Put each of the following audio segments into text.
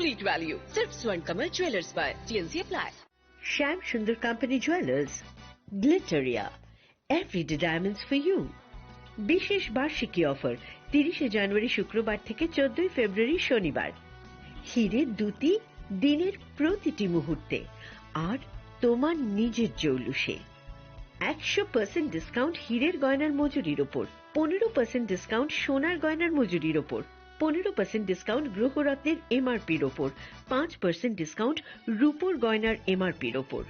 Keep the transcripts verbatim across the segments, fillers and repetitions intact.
Street Value, सिर्फ Swarna Kamal jewellers पर। TnC apply. Shyam Sundar company jewellers, Glitteria, everyday diamonds for you. বিশেষ বার্ষিকী অফার, তিরিশে জানুয়ারি শুক্রবার থেকে চোদ্দই ফেব্রুয়ারি শনিবার। হিরে দ্যুতি দিনের প্রতিটি মুহূর্তে, আর তোমার নিজের জৌলুসে। একশো পার্সেন্ট ডিসকাউন্ট হীরের গয়নার মজুরির ওপর, পনেরো পার্সেন্ট ডিসকাউন্ট সোনার গয়নার মজুরির ওপর, পনেরো পার্সেন্ট ডিসকাউন্ট গ্রহরত্নের এমআরপির ওপর, পাঁচ পার্সেন্ট ডিসকাউন্ট রূপোর গয়নার এমআরপির ওপর।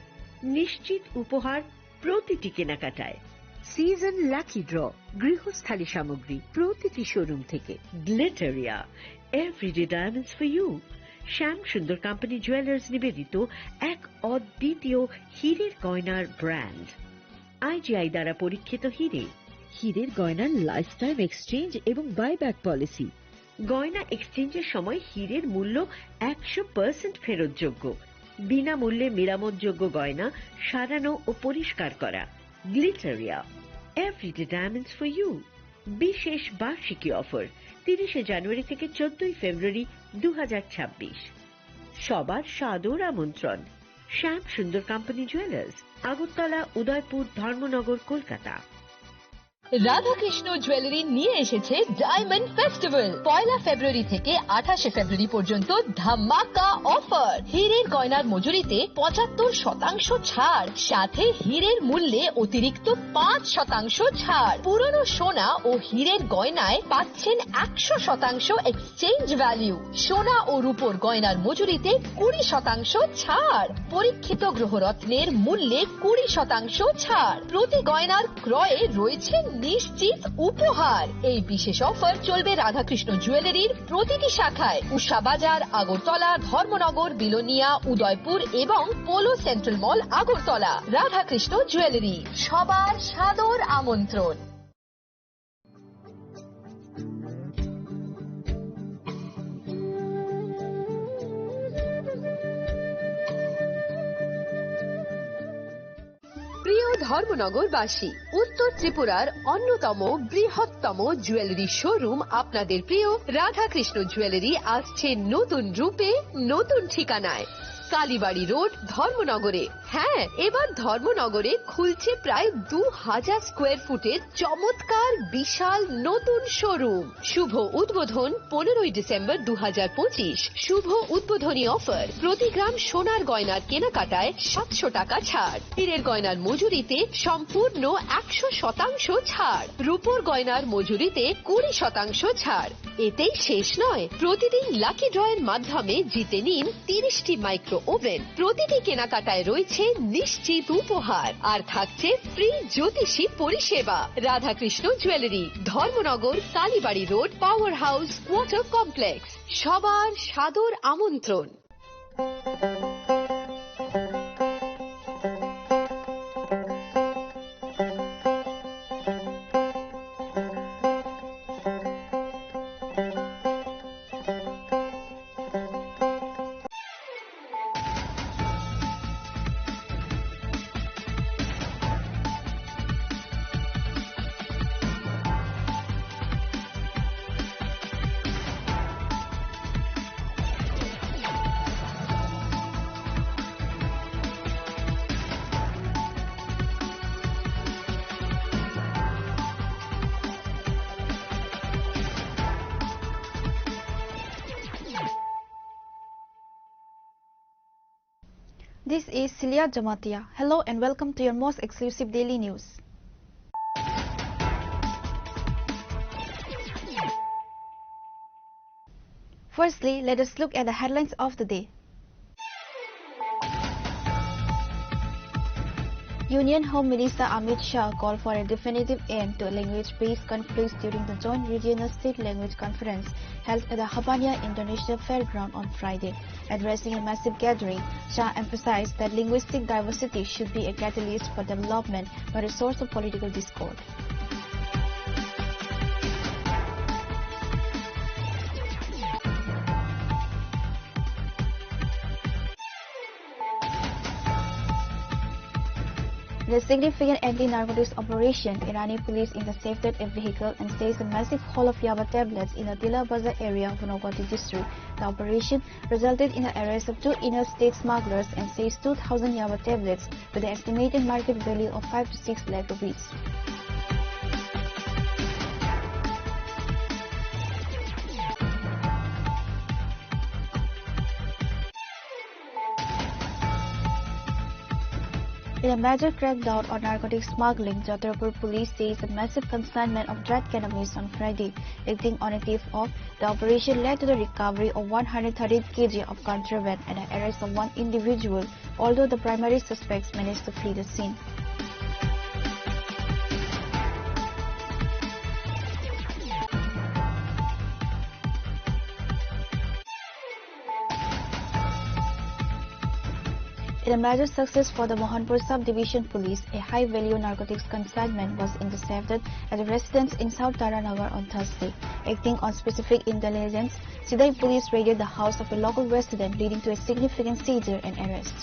নিশ্চিত উপহার প্রতিটি কেনাকাটায়। সিজন লাকি ড্র, গৃহস্থালী সামগ্রী প্রতিটি শোরুম থেকে। Glitteria, everyday diamonds for you. Shyam Sundar company jewellers নিবেদিত এক অদ্বিতীয় হীরের গয়নার ব্র্যান্ড। আইজিআই দ্বারা পরীক্ষিত হীরে। হীরের গয়নার লাইফ টাইম এক্সচেঞ্জ এবং বাইব্যাক পলিসি। গয়না এক্সচেঞ্জের সময় হীরের মূল্য একশো পার্সেন্ট ফেরতযোগ্য। বিনামূল্যে মেরামতযোগ্য গয়না সারানো ও পরিষ্কার করা। Glitteria, everyday diamonds for you. বিশেষ বার্ষিকী অফার, তিরিশে জানুয়ারি থেকে চোদ্দই ফেব্রুয়ারি দু হাজার ছাব্বিশ। সবার সাদর আমন্ত্রণ। শ্যাম সুন্দর কোম্পানি জুয়েলার্স, আগরতলা, উদয়পুর, ধর্মনগর, কলকাতা। রাধাকৃষ্ণ জুয়েলারি নিয়ে এসেছে ডায়মন্ড ফেস্টিভ্যাল। পয়লা ফেব্রুয়ারি থেকে আঠাশে ফেব্রুয়ারি পর্যন্ত ধামাকা অফার। হীরের গয়নার মজুরিতে পঁচাত্তর শতাংশ ছাড়, সাথে হীরের মূল্যে অতিরিক্ত পাঁচ শতাংশ ছাড়। পুরনো সোনা ও হীরের গয়নায় পাচ্ছেন একশো শতাংশ এক্সচেঞ্জ ভ্যালু। সোনা ও রূপোর গয়নার মজুরিতে কুড়ি শতাংশ ছাড়। পরীক্ষিত গ্রহরত্নের মূল্যে কুড়ি শতাংশ ছাড়। প্রতি গয়নার ক্রয়ে রয়েছে নিশ্চিত উপহার। এই বিশেষ অফার চলবে রাধাকৃষ্ণ জুয়েলারির প্রতিটি শাখায়, উষা বাজার, আগরতলা, ধর্মনগর, বিলোনিয়া, উদয়পুর এবং পোলো সেন্ট্রাল মল, আগরতলা। রাধাকৃষ্ণ জুয়েলারি, সবার সাদর আমন্ত্রণ। প্রিয় ধর্মনগরবাসী, উত্তর ত্রিপুরার অন্যতম বৃহত্তম জুয়েলারি শোরুম আপনাদের প্রিয় রাধাকৃষ্ণ জুয়েলারি আসছে নতুন রূপে, নতুন ঠিকানায়। কালীবাড়ি রোড, ধর্মনগরে। হ্যাঁ, এবার ধর্মনগরে খুলছে প্রায় দু হাজার স্কোয়ার ফুটের চমৎকার বিশাল নতুন শোরুম। শুভ উদ্বোধন পনেরোই ডিসেম্বর দু হাজার পঁচিশ। শুভ উদ্বোধনী অফার, প্রতি গ্রাম সোনার গয়নার কেনাকাটায় সাতশো টাকা ছাড়। হীরের গয়নার মজুরিতে সম্পূর্ণ একশো শতাংশ ছাড়। রূপোর গয়নার মজুরিতে কুড়ি শতাংশ ছাড়। এতেই শেষ নয়, প্রতিদিন লাকি ড্রয়ের মাধ্যমে জিতে নিন তিরিশটি মাইক্রো ওভেন। প্রতিটি কেনাকাটায় রয়েছে নিশ্চিত উপহার, আর থাকছে ফ্রি জ্যোতিষী পরিষেবা। Radhakrishna jewellery, Dharmanagar, Kalibari road, power house quarter complex. সবার সাদর আমন্ত্রণ। This is Celia Jamatia. Hello and welcome to your most exclusive daily news. Firstly, let us look at the headlines of the day. Union Home Minister Amit Shah called for a definitive end to language-based conflicts during the Joint Regional State Language Conference held at the Habania International Fairground on Friday. Addressing a massive gathering, Shah emphasized that linguistic diversity should be a catalyst for development, not a source of political discord. A significant anti-narcotics operation, Irani police intercepted a vehicle and seized a massive haul of yaba tablets in the Tila Bazar area of Unakoti district. The operation resulted in the arrest of two interstate smugglers and seized two thousand yaba tablets with an estimated market value of five to six lakh rupees. In a major crackdown on narcotic smuggling, Chhatrapur police seized a massive consignment of dried cannabis on Friday. Acting on a tip-off, the operation led to the recovery of one hundred thirty kilograms of contraband and the arrest of one individual, although the primary suspects managed to flee the scene. In a major success for the Mohanpur Subdivision Police, a high-value narcotics consignment was intercepted at a residence in South Taranagar on Thursday. Acting on specific intelligence, Sidai Police raided the house of a local resident, leading to a significant seizure and arrest.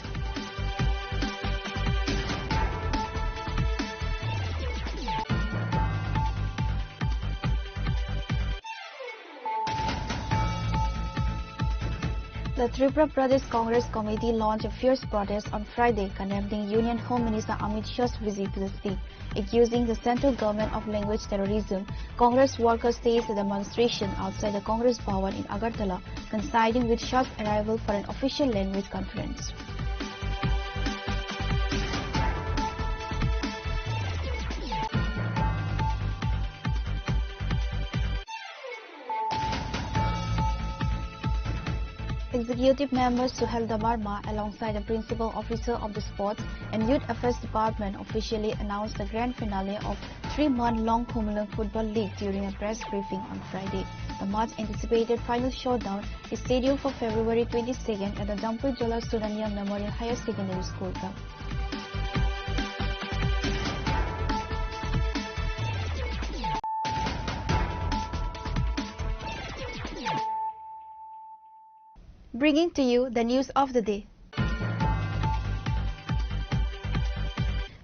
The Tripura Pradesh Congress Committee launched a fierce protest on Friday, condemning Union Home Minister Amit Shah's visit to the state. Accusing the central government of language terrorism, Congress workers staged a demonstration outside the Congress Bhawan in Agartala, coinciding with Shah's arrival for an official language conference. Executive member Suhel Debbarma, alongside the principal officer of the Sports and Youth Affairs Department, officially announced the grand finale of three-month-long Khumulwng Football League during a press briefing on Friday. The much-anticipated final showdown is scheduled for February twenty-second at the Jampui Jola Sudania Memorial Higher Secondary School ground. Bringing to you the news of the day.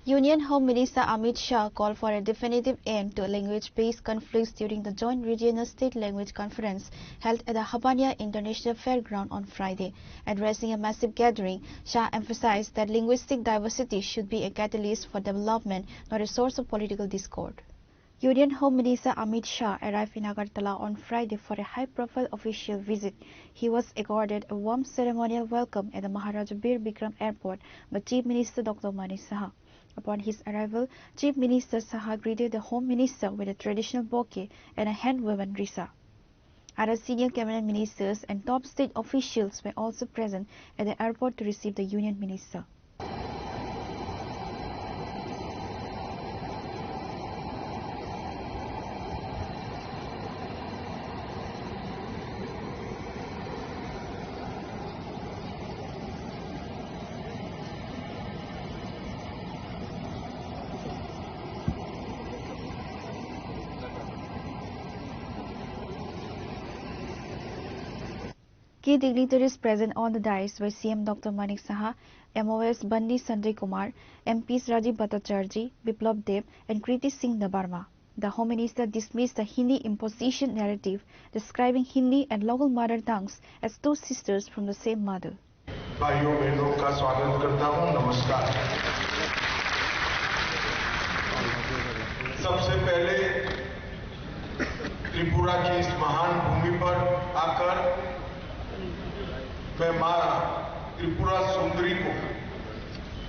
Union Home Minister Amit Shah called for a definitive end to language-based conflicts during the Joint Regional State Language Conference held at the Habania International Fairground on Friday. Addressing a massive gathering, Shah emphasized that linguistic diversity should be a catalyst for development, not a source of political discord. Union Home Minister Amit Shah arrived in Agartala on Friday for a high-profile official visit. He was accorded a warm ceremonial welcome at the Maharaja Bir Bikram Airport by Chief Minister Doctor Manik Saha. Upon his arrival, Chief Minister Saha greeted the Home Minister with a traditional bouquet and a hand-woven risha. Other senior cabinet ministers and top state officials were also present at the airport to receive the union minister. Key dignitaries present on the dais were C M Doctor Manik Saha, M O S Bandi Sanjay Kumar, M Ps Rajiv Bhattacharjee, Biplab Deb, and Kriti Singh Debbarma. The Home Minister dismissed the Hindi imposition narrative, describing Hindi and local mother tongues as two sisters from the same mother. भाइयों बहनों का स्वागत करता हूं। नमस्कार। सबसे पहले त्रिपुरा की इस महान भूमि पर आकर मैं माँ त्रिपुरा सुंदरी को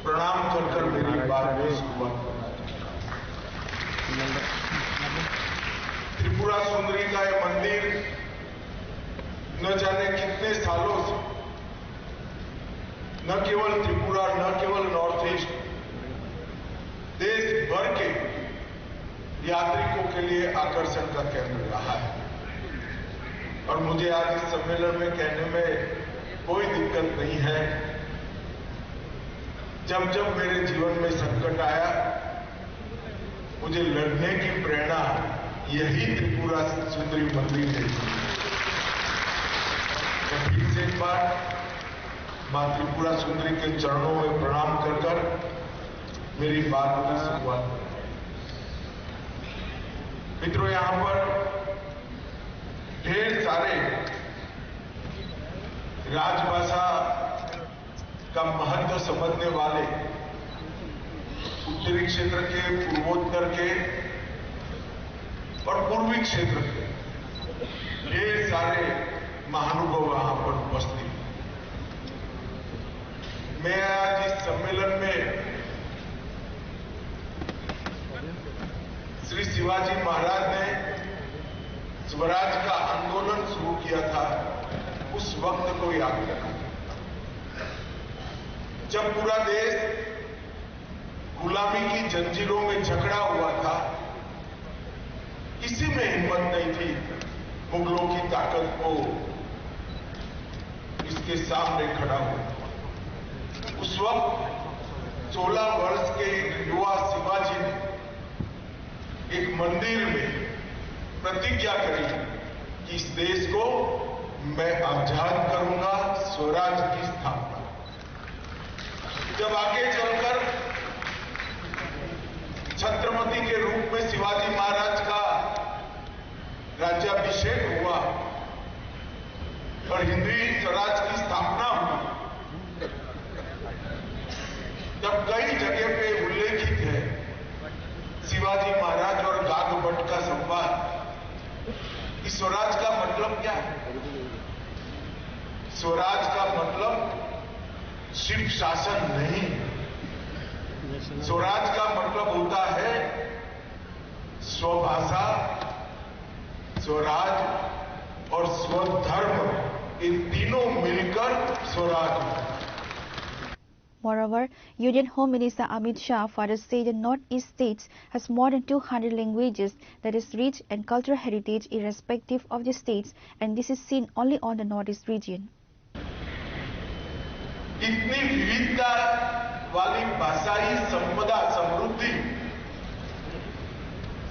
प्रणाम कर कर मेरी बात की शुरुआत करना चाहता हूँ। त्रिपुरा सुंदरी का ये मंदिर न जाने कितने सालों से न केवल त्रिपुरा, न केवल नॉर्थ ईस्ट, देश भर के यात्रिकों के लिए आकर्षण का केंद्र रहा है। और मुझे आज इस सम्मेलन में कहने में कोई दिक्कत नहीं है। जब जब मेरे जीवन में संकट आया, मुझे लड़ने की प्रेरणा यही त्रिपुरा सुंदरी मंदिर ने दी। मैं फिर से एक बार माँ त्रिपुरा सुंदरी के चरणों में प्रणाम कर कर मेरी बात की शुरुआत। मित्रों, यहाँ पर ढेर सारे राजभाषा का महत्व समझने वाले उत्तरी क्षेत्र के, पूर्वोत्तर के और पूर्वी क्षेत्र के ढेर सारे महानुभाव यहाँ पर उपस्थित हैं। मैं आज इस सम्मेलन में श्री शिवाजी महाराज ने स्वराज का आंदोलन शुरू किया था, उस वक्त को याद करा, जब पूरा देश गुलामी की जंजीरों में जकड़ा हुआ था, किसी में हिम्मत नहीं थी मुगलों की ताकत को इसके सामने खड़ा हो। उस वक्त सोलह वर्ष के युवा शिवाजी ने एक मंदिर में प्रतिज्ञा करी कि इस देश को मैं आजाद करूंगा, स्वराज की स्थापना। जब आगे चलकर छत्रपति के रूप में शिवाजी महाराज का राज्याभिषेक हुआ और हिंदवी स्वराज की स्थापना हुई, तब कई जगह पे उल्लेखित है शिवाजी महाराज और गाग भट्ट का संवाद कि स्वराज का मतलब क्या है? स्वराज का मतलब सिर्फ शासन नहीं, स्वराज का मतलब होता है स्वभाषा, स्वराज और स्वधर्म, ये तीनों मिलकर स्वराज होता है। Moreover, Union Home Minister Amit Shah further said the Northeast states has more than two hundred languages that is rich and cultural heritage irrespective of the states, and this is seen only on the Northeast region. इतनी विविधता वाली भाषाई संपदा, समृद्धि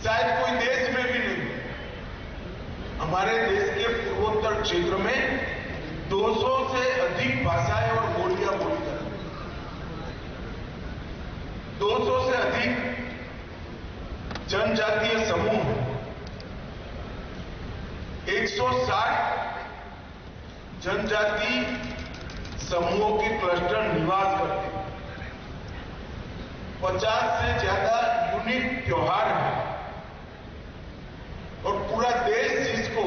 शायद कोई देश में भी नहीं। हमारे देश के पूर्वोत्तर क्षेत्र में दो सौ से अधिक भाषाएं और बोलियां बोली जाती हैं। दो सौ से अधिक जनजातीय समूह हैं। एक सौ साठ जनजाति समूहों के क्लस्टर निवास करते हैं। पचास से ज्यादा यूनिक त्योहार हैं और पूरा देश जिसको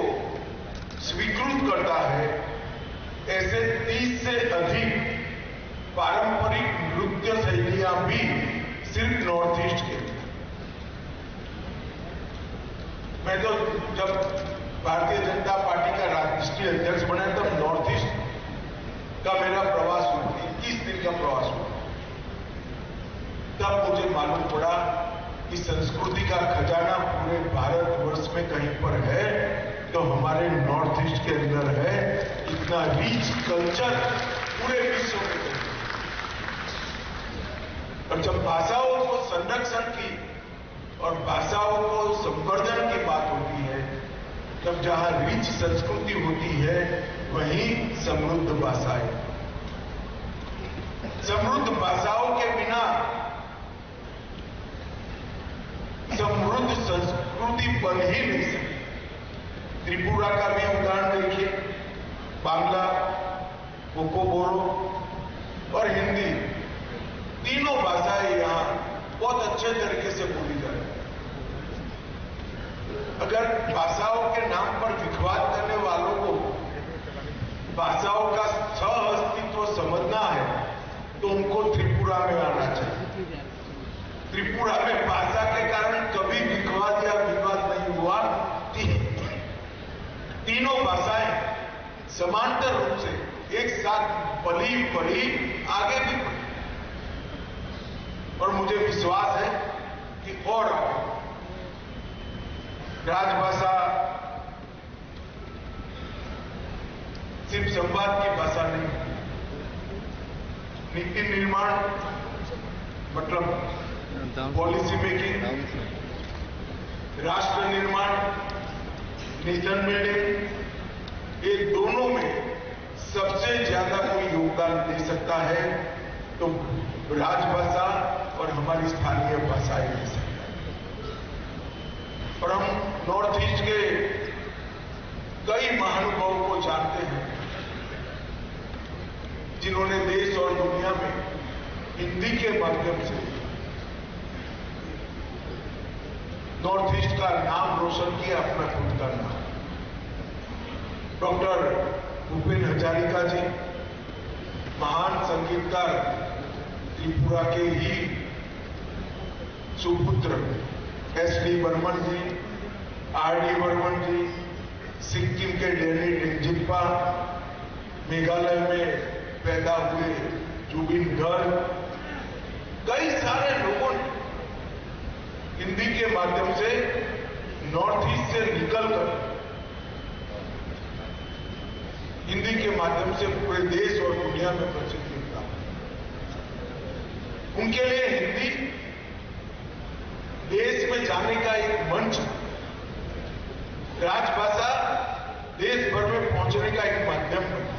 स्वीकृत करता है, ऐसे तीस से अधिक पारंपरिक नृत्य शैलियां भी सिर्फ नॉर्थ ईस्ट के। मैं तो जब भारतीय जनता पार्टी का राष्ट्रीय अध्यक्ष बना, तब नॉर्थ ईस्ट का मेरा प्रवास हुआ, इक्कीस दिन का प्रवास हुआ। तब मुझे मालूम पड़ा कि संस्कृति का खजाना पूरे भारतवर्ष में कहीं पर है, तो हमारे नॉर्थ ईस्ट के अंदर है। इतना रिच कल्चर पूरे विश्व में कहीं। और जब भाषाओं को संरक्षण की और भाषाओं को संवर्धन की बात होती है, तब जहाँ रिच संस्कृति होती है, वहीं समृद्ध भाषाएं। समृद्ध भाषाओं के बिना समृद्ध संस्कृति बन ही नहीं सकती। त्रिपुरा का भी उदाहरण देखिए, बांग्ला, कोको बोरो और हिंदी, तीनों भाषाएं यहाँ बहुत अच्छे तरीके से बोली जाती हैं। अगर भाषाओं के नाम पर विवाद करने वालों को भाषाओं का सह अस्तित्व समझना है, तो उनको त्रिपुरा में आना चाहिए। त्रिपुरा में भाषा के कारण कभी विवाद या विवाद नहीं हुआ। ती-, तीनों भाषाएं समांतर रूप से एक साथ पली बढ़ी, आगे भी बढ़ी। और मुझे विश्वास है कि और आगे। राजभाषा सिर्फ संवाद की भाषा नहीं, नीति निर्माण मतलब पॉलिसी मेकिंग, राष्ट्र निर्माण, नेशन बिल्डिंग, ये दोनों में सबसे ज्यादा कोई योगदान दे सकता है तो राजभाषा और हमारी स्थानीय भाषाएं भी। और हम नॉर्थ ईस्ट के कई महानुभावों को जानते हैं, जिन्होंने देश और दुनिया में हिंदी के माध्यम से नॉर्थ ईस्ट का नाम रोशन किया, अपना खुद का नाम। डॉक्टर भूपेन हजारिका जी, महान संगीतकार, त्रिपुरा के ही सुपुत्र एस डी बर्मन जी, आर डी बर्मन जी, सिक्किम के डैनी डेंगजिप्पा, मेघालय में पैदा हुए जुबिन गर्ग, कई सारे लोगों ने हिंदी के माध्यम से नॉर्थ ईस्ट से निकलकर हिंदी के माध्यम से पूरे देश और दुनिया में प्रसिद्धि प्राप्त की। उनके लिए हिंदी देश में जाने का एक मंच, राजभाषा देश भर में पहुंचने का एक माध्यम बना।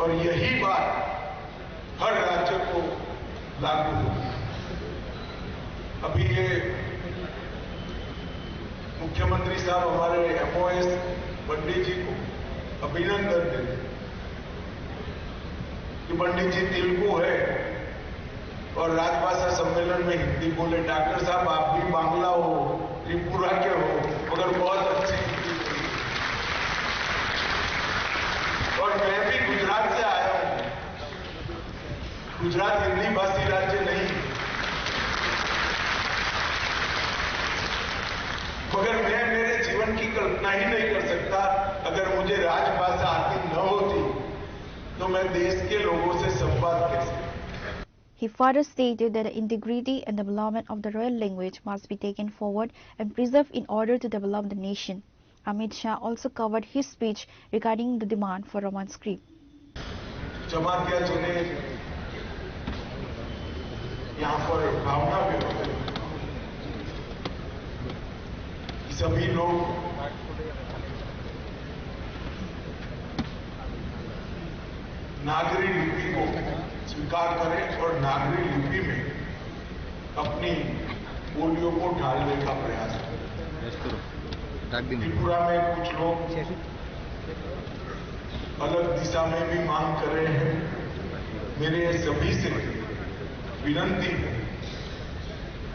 और यही बात हर राज्य को लागू होगी। अभी ये मुख्यमंत्री साहब हमारे एमओएस पंडित जी को अभिनंदन देते कि पंडित जी तेलुगु है और राजभाषा सम्मेलन में हिंदी बोले। डॉक्टर साहब, आप भी बांग्ला हो, त्रिपुरा के हो, मगर बहुत अच्छी हिंदी बोली। और मैं भी गुजरात से आया हूँ। गुजरात हिंदी भाषी राज्य नहीं, मगर मैं मेरे जीवन की कल्पना ही नहीं कर सकता अगर मुझे राजभाषा आती न होती तो मैं देश के लोगों से संवाद कैसे। He further stated that the integrity and development of the royal language must be taken forward and preserved in order to develop the nation. Amit Shah also covered his speech regarding the demand for Roman script. Jamatia जी ने यहाँ पर भावना व्यक्त करी कि सभी लोग नागरी लिपि को स्वीकार करें और नागरी लिपि में अपनी बोलियों को ढालने का प्रयास करें। त्रिपुरा में कुछ लोग अलग दिशा में भी मांग कर रहे हैं। मेरे सभी से विनती है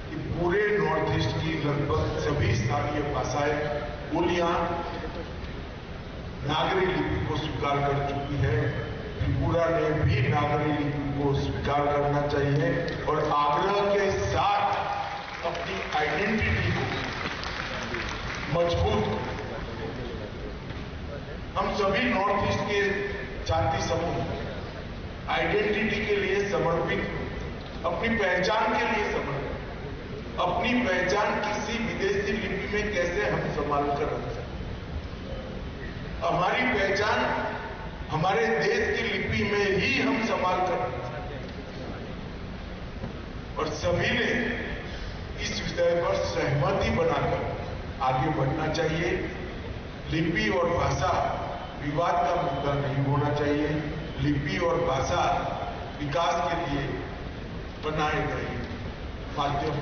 कि पूरे नॉर्थ ईस्ट की लगभग सभी स्थानीय भाषाएं, बोलियां नागरी लिपि को स्वीकार कर चुकी है। त्रिपुरा ने भी नागरी लिपि को स्वीकार करना चाहिए और आग्रह के साथ अपनी आइडेंटिटी को मजबूत करें। हम सभी नॉर्थ ईस्ट के जाति समूह आइडेंटिटी के लिए समर्पित, अपनी पहचान के लिए समर्पित, अपनी पहचान किसी विदेशी लिपि में कैसे हम संभाल कर रख सकते हैं। हमारी पहचान हमारे देश की लिपि में ही हम संभाल कर रख सकते हैं। और सभी ने इस विषय पर सहमति बनाकर आगे बढ़ना चाहिए। लिपि और भाषा विवाद का मुद्दा नहीं होना चाहिए। लिपि और भाषा विकास के लिए बनाए गए माध्यम।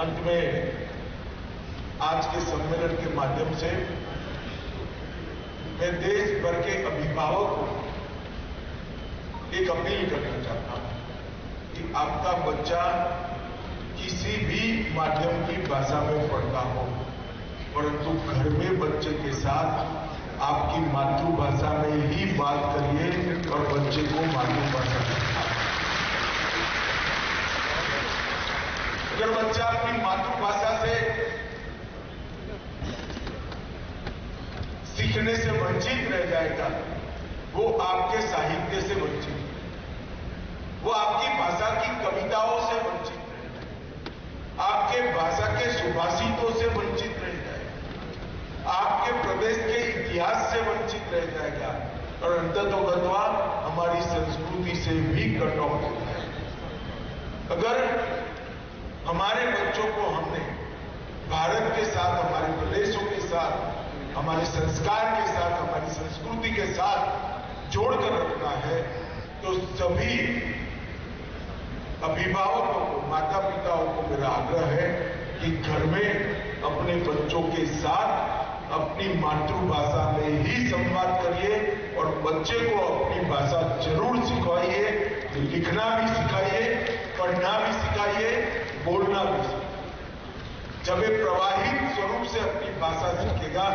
अंत में आज के सम्मेलन के माध्यम से मैं देश भर के अभिभावकों को एक अपील करना चाहता हूँ कि आपका बच्चा किसी भी माध्यम की भाषा में पढ़ता हो, परंतु घर में बच्चे के साथ आपकी मातृभाषा में ही बात करिए और बच्चे को मातृभाषा सिखाइए। अगर बच्चा अपनी मातृभाषा से सीखने से वंचित रह जाएगा, वो आपके साहित्य से वंचित, वो आपकी भाषा की कविताओं से वंचित रह जाएगा, आपके भाषा के सुभाषितों से वंचित रह जाएगा, आपके प्रदेश के इतिहास से वंचित रह जाएगा और अंततोगत्वा हमारी संस्कृति से भी कट ऑफ हो जाएगा। अगर हमारे बच्चों को हमने भारत के साथ, हमारे प्रदेशों के साथ, हमारे संस्कार के साथ, हमारी संस्कृति के साथ जोड़कर रखना है, तो सभी अभिभावकों को, माता पिताओं को मेरा आग्रह है कि घर में अपने बच्चों के साथ अपनी मातृभाषा में ही संवाद करिए और बच्चे को अपनी भाषा जरूर सिखाइए, लिखना भी सिखाइए, पढ़ना भी सिखाइए, बोलना भी सिखाइए। जब ये प्रवाहित स्वरूप से अपनी भाषा सीखेगा,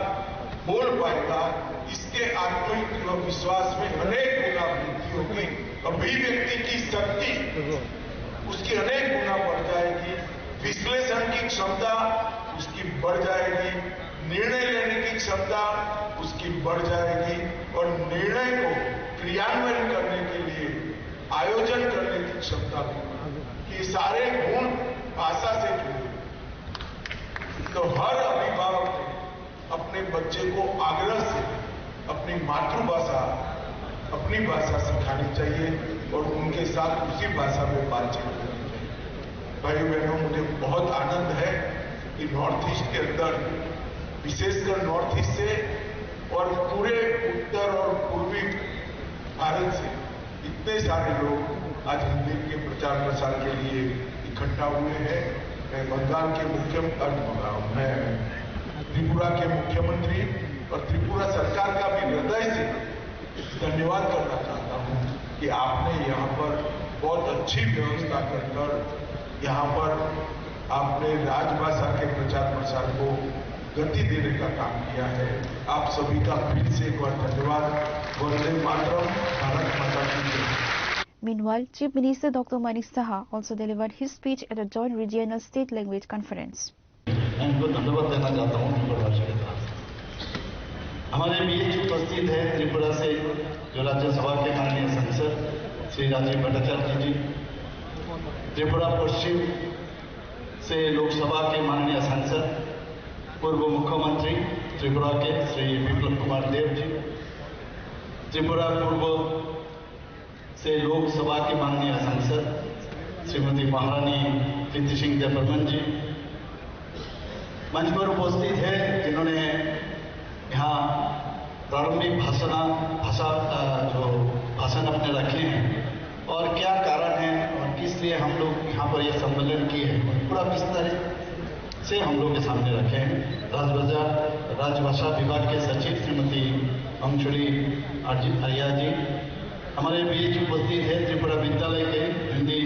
बोल पाएगा, इसके आत्मविश्वास में अनेक गुना वृद्धि होगी। अभिव्यक्ति की शक्ति, उसकी अनेक गुना बढ़ जाएगी। विश्लेषण की क्षमता उसकी बढ़ जाएगी, निर्णय लेने की क्षमता उसकी बढ़ जाएगी और निर्णय को क्रियान्वयन करने के लिए, आयोजन करने की क्षमता भी। ये सारे गुण भाषा से जुड़े हैं। तो हर अभिभावक को अपने बच्चे को आग्रह से अपनी मातृभाषा, अपनी भाषा सिखानी चाहिए और उनके साथ उसी भाषा में बातचीत करनी चाहिए। भाइयों बहनों, मुझे बहुत आनंद है कि नॉर्थ ईस्ट के अंदर, विशेषकर नॉर्थ ईस्ट से और पूरे उत्तर और पूर्वी भारत से इतने सारे लोग आज हिंदी के प्रचार प्रसार के लिए इकट्ठा हुए हैं। मैं बंगाल के मुख्य, अ, मैं त्रिपुरा के मुख्यमंत्री और त्रिपुरा सरकार का भी हृदय से धन्यवाद करना चाहता हूँ कि आपने यहाँ पर बहुत अच्छी व्यवस्था कर कर यहाँ पर आपने राजभाषा के प्रचार प्रसार को गति देने का काम किया है। आप सभी का फिर से एक बार धन्यवाद। वंदे मातरम। भारत माता की जय। Meanwhile, Chief Minister Doctor Manik Saha also delivered his speech at a joint regional state language conference. मैं इनको धन्यवाद देना चाहता हूँ त्रिपुरा राज्य के तरफ से। हमारे बीच उपस्थित है त्रिपुरा से जो राज्यसभा के माननीय सांसद श्री राजीव भट्टाचार्य जी, त्रिपुरा पश्चिम से लोकसभा के माननीय सांसद, पूर्व मुख्यमंत्री त्रिपुरा के श्री विप्लव कुमार देव जी, त्रिपुरा पूर्व से लोकसभा के माननीय सांसद श्रीमती महारानी प्रीति सिंह देबबर्मन जी, मंच पर उपस्थित है, जिन्होंने यहाँ प्रारंभिक भाषण, भाषा, अ, जो भाषण अपने रखे हैं और क्या कारण है और किस लिए हम लोग यहाँ पर ये सम्मेलन किए हैं, पूरा विस्तारित से हम लोग के सामने रखे हैं। राजभाषा, राजभाषा विभाग के सचिव श्रीमती अंशुली आर्य-, आर्या जी, हमारे बीच उपस्थित है त्रिपुरा विद्यालय के हिंदी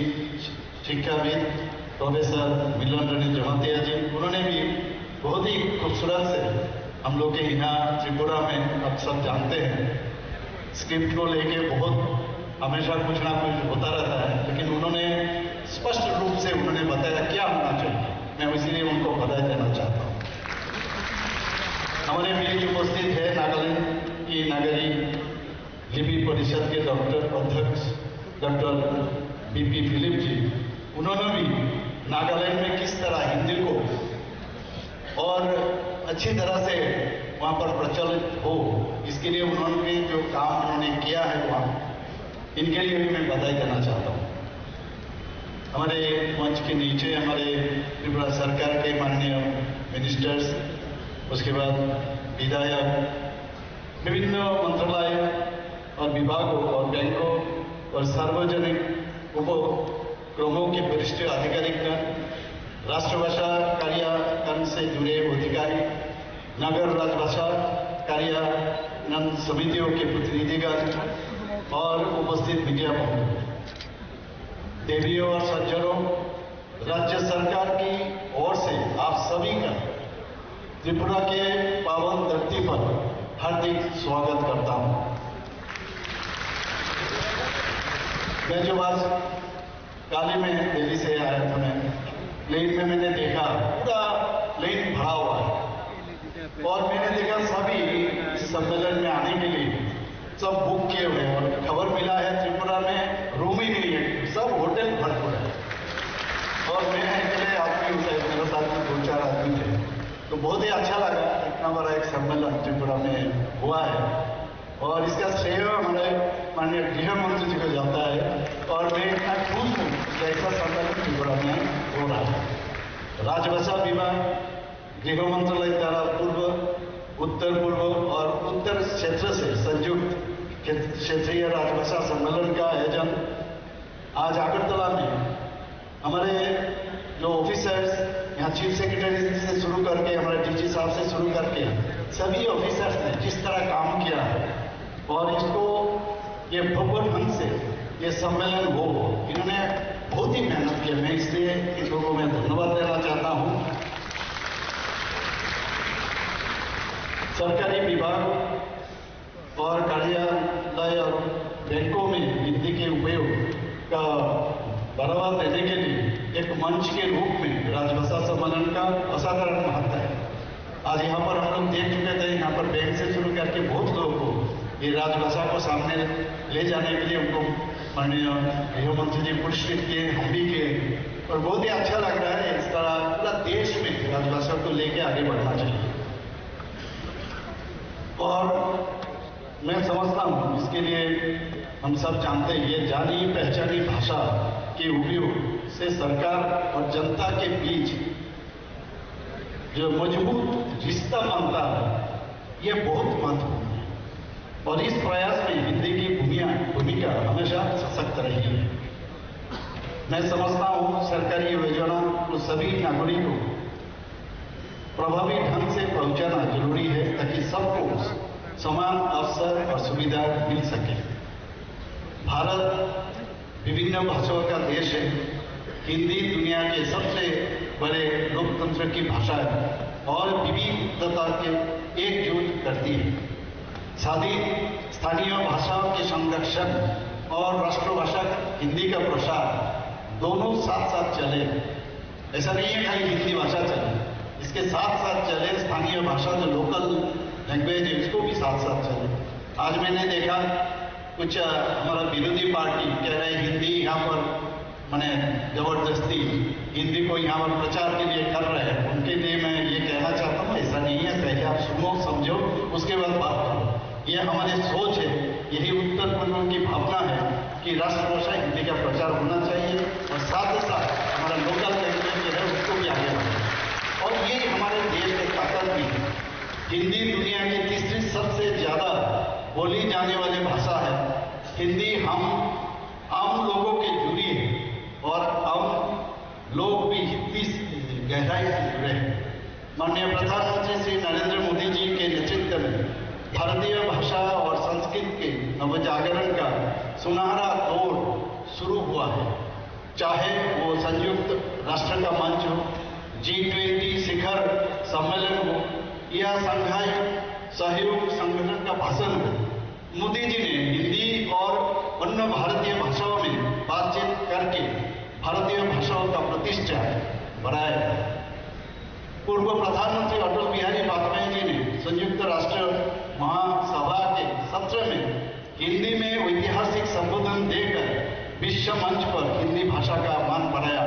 शिक्षाविद प्रोफेसर मिलन रंजन जमातिया जी, उन्होंने भी बहुत ही खूबसूरत से हम लोग के यहाँ त्रिपुरा में, आप सब जानते हैं, स्क्रिप्ट को लेके बहुत हमेशा कुछ ना कुछ होता रहता है, लेकिन उन्होंने स्पष्ट रूप से उन्होंने बताया क्या होना चाहिए। मैं इसीलिए उनको बधाई देना चाहता हूँ। हमारे बीच उपस्थित है नागालैंड की नागरी लिपि परिषद के डॉक्टर, अध्यक्ष डॉक्टर बीपी फिलिप जी, उन्होंने भी नागालैंड में किस तरह हिंदी को और अच्छी तरह से वहाँ पर प्रचलित हो, इसके लिए उन्होंने जो काम उन्होंने किया है वहाँ, इनके लिए भी मैं बधाई देना चाहता हूँ। हमारे मंच के नीचे हमारे त्रिपुरा सरकार के माननीय मिनिस्टर्स, उसके बाद विधायक, विभिन्न मंत्रालय और विभागों और बैंकों और सार्वजनिक उपक्रमों के वरिष्ठ अधिकारीगण, राष्ट्रभाषा कार्यान्वयन से जुड़े अधिकारी, नगर राजभाषा कार्यान्वयन समितियों के प्रतिनिधिगण और उपस्थित मीडिया बंधु, देवियों और सज्जनों, राज्य सरकार की ओर से आप सभी का त्रिपुरा के पावन धरती पर हार्दिक स्वागत करता हूं। मैं जो आज, काल ही मैं दिल्ली से आया था, मैं प्लेन में मैंने देखा पूरा प्लेन भरा हुआ है। और मैंने देखा सभी इस सम्मेलन में आने के लिए सब बुक किए हुए हैं और खबर मिला है त्रिपुरा में रूम ही नहीं है, सब होटल भरपूर है। और मैं अकेले आदमी हूँ, शायद मेरे साथ में दो चार आदमी थे, तो बहुत ही अच्छा लगा। इतना बड़ा एक सम्मेलन त्रिपुरा में हुआ है और इसका श्रेय हमारे माननीय गृह मंत्री जी को जाता है और मैं इतना खुश हूँ कि ऐसा सम्मेलन त्रिपुरा में हो रहा है। राजभाषा विभाग, गृह मंत्रालय द्वारा पूर्व, उत्तर पूर्व और उत्तर क्षेत्र से संयुक्त क्षेत्रीय राजभाषा सम्मेलन का आयोजन आज अगरतला में हमारे जो ऑफिसर्स, यहाँ चीफ सेक्रेटरी से शुरू करके हमारे डीजी साहब से शुरू करके सभी ऑफिसर्स ने जिस तरह काम किया है और इसको ये भव्य ढंग से ये सम्मेलन हो, इन्होंने बहुत ही मेहनत किया। मैं इसलिए इन लोगों में धन्यवाद देना चाहता हूँ। सरकारी विभाग और कार्यालय और बैंकों में हिंदी के उपयोग का बढ़ावा देने के लिए एक मंच के रूप में राजभाषा सम्मेलन का असाधारण महत्व है। आज यहाँ पर हम लोग देख चुके थे, यहाँ पर बैंक से शुरू करके बहुत लोगों को ये राजभाषा को सामने ले जाने के लिए उनको माननीय गृह मंत्री जी पुरस्कृत किए, हम भी किए, और बहुत ही अच्छा लग रहा है। इस तरह पूरा देश में राजभाषा को लेके आगे बढ़ना चाहिए। और मैं समझता हूँ, इसके लिए हम सब जानते हैं, ये जानी पहचानी भाषा के उपयोग से सरकार और जनता के बीच जो मजबूत रिश्ता बनता है, ये बहुत महत्वपूर्ण है। और इस प्रयास में हिंदी की भूमिया-, भूमिका हमेशा सशक्त रही है। मैं समझता हूँ, सरकारी योजना को सभी नागरिकों प्रभावी ढंग से पहुंचाना जरूरी है, ताकि सबको समान अवसर और सुविधा मिल सके। भारत विभिन्न भाषाओं का देश है। हिंदी दुनिया के सबसे बड़े लोकतंत्र की भाषा है और विविधता के एकजुट करती है। शादी स्थानीय भाषाओं के संरक्षण और राष्ट्रभाषा हिंदी का प्रसार दोनों साथ साथ चले। ऐसा नहीं है खाली हिंदी भाषा चले, इसके साथ साथ चले स्थानीय भाषा, जो लोकल लैंग्वेज है, उसको भी साथ साथ चले। आज मैंने देखा कुछ, अ, हमारा विरोधी पार्टी कह रहे हिंदी यहाँ पर माने जबरदस्ती हिंदी को यहाँ पर प्रचार के लिए कर रहे हैं, उनके लिए मैं ये कहना चाहता हूँ, ऐसा नहीं है। पहले आप सुनो, समझो, उसके बाद बात करो। ये हमारी सोच है, यही उत्तर पूर्व की भावना है कि राष्ट्रभाषा हिंदी का प्रचार होना चाहिए और साथ ही साथ हमारा लोकल लैंग्वेज जो है उसको भी आगे बढ़ाना। और यही हमारे देश की ताकत भी है। हिंदी दुनिया की तीसरी सबसे ज्यादा बोली जाने वाली भाषा है। हिंदी हम आम लोगों के जुड़ी है और हम लोग भी हिंदी से गहराई से जुड़े हैं। माननीय प्रधानमंत्री श्री नरेंद्र मोदी जी के नेतृत्व में भारतीय भाषा और संस्कृत के नवजागरण का सुनहरा दौर शुरू हुआ है। चाहे वो संयुक्त राष्ट्र का मंच हो, जी ट्वेंटी शिखर सम्मेलन हो या शंघाई सहयोग संगठन का भाषण हो, मोदी जी ने हिंदी और अन्य भारतीय भाषाओं में बातचीत करके भारतीय भाषाओं का प्रतिष्ठा बढ़ाया। पूर्व प्रधानमंत्री अटल बिहारी वाजपेयी जी ने संयुक्त राष्ट्र महासभा के सत्र में हिंदी में ऐतिहासिक संबोधन देकर विश्व मंच पर हिंदी भाषा का मान बढ़ाया।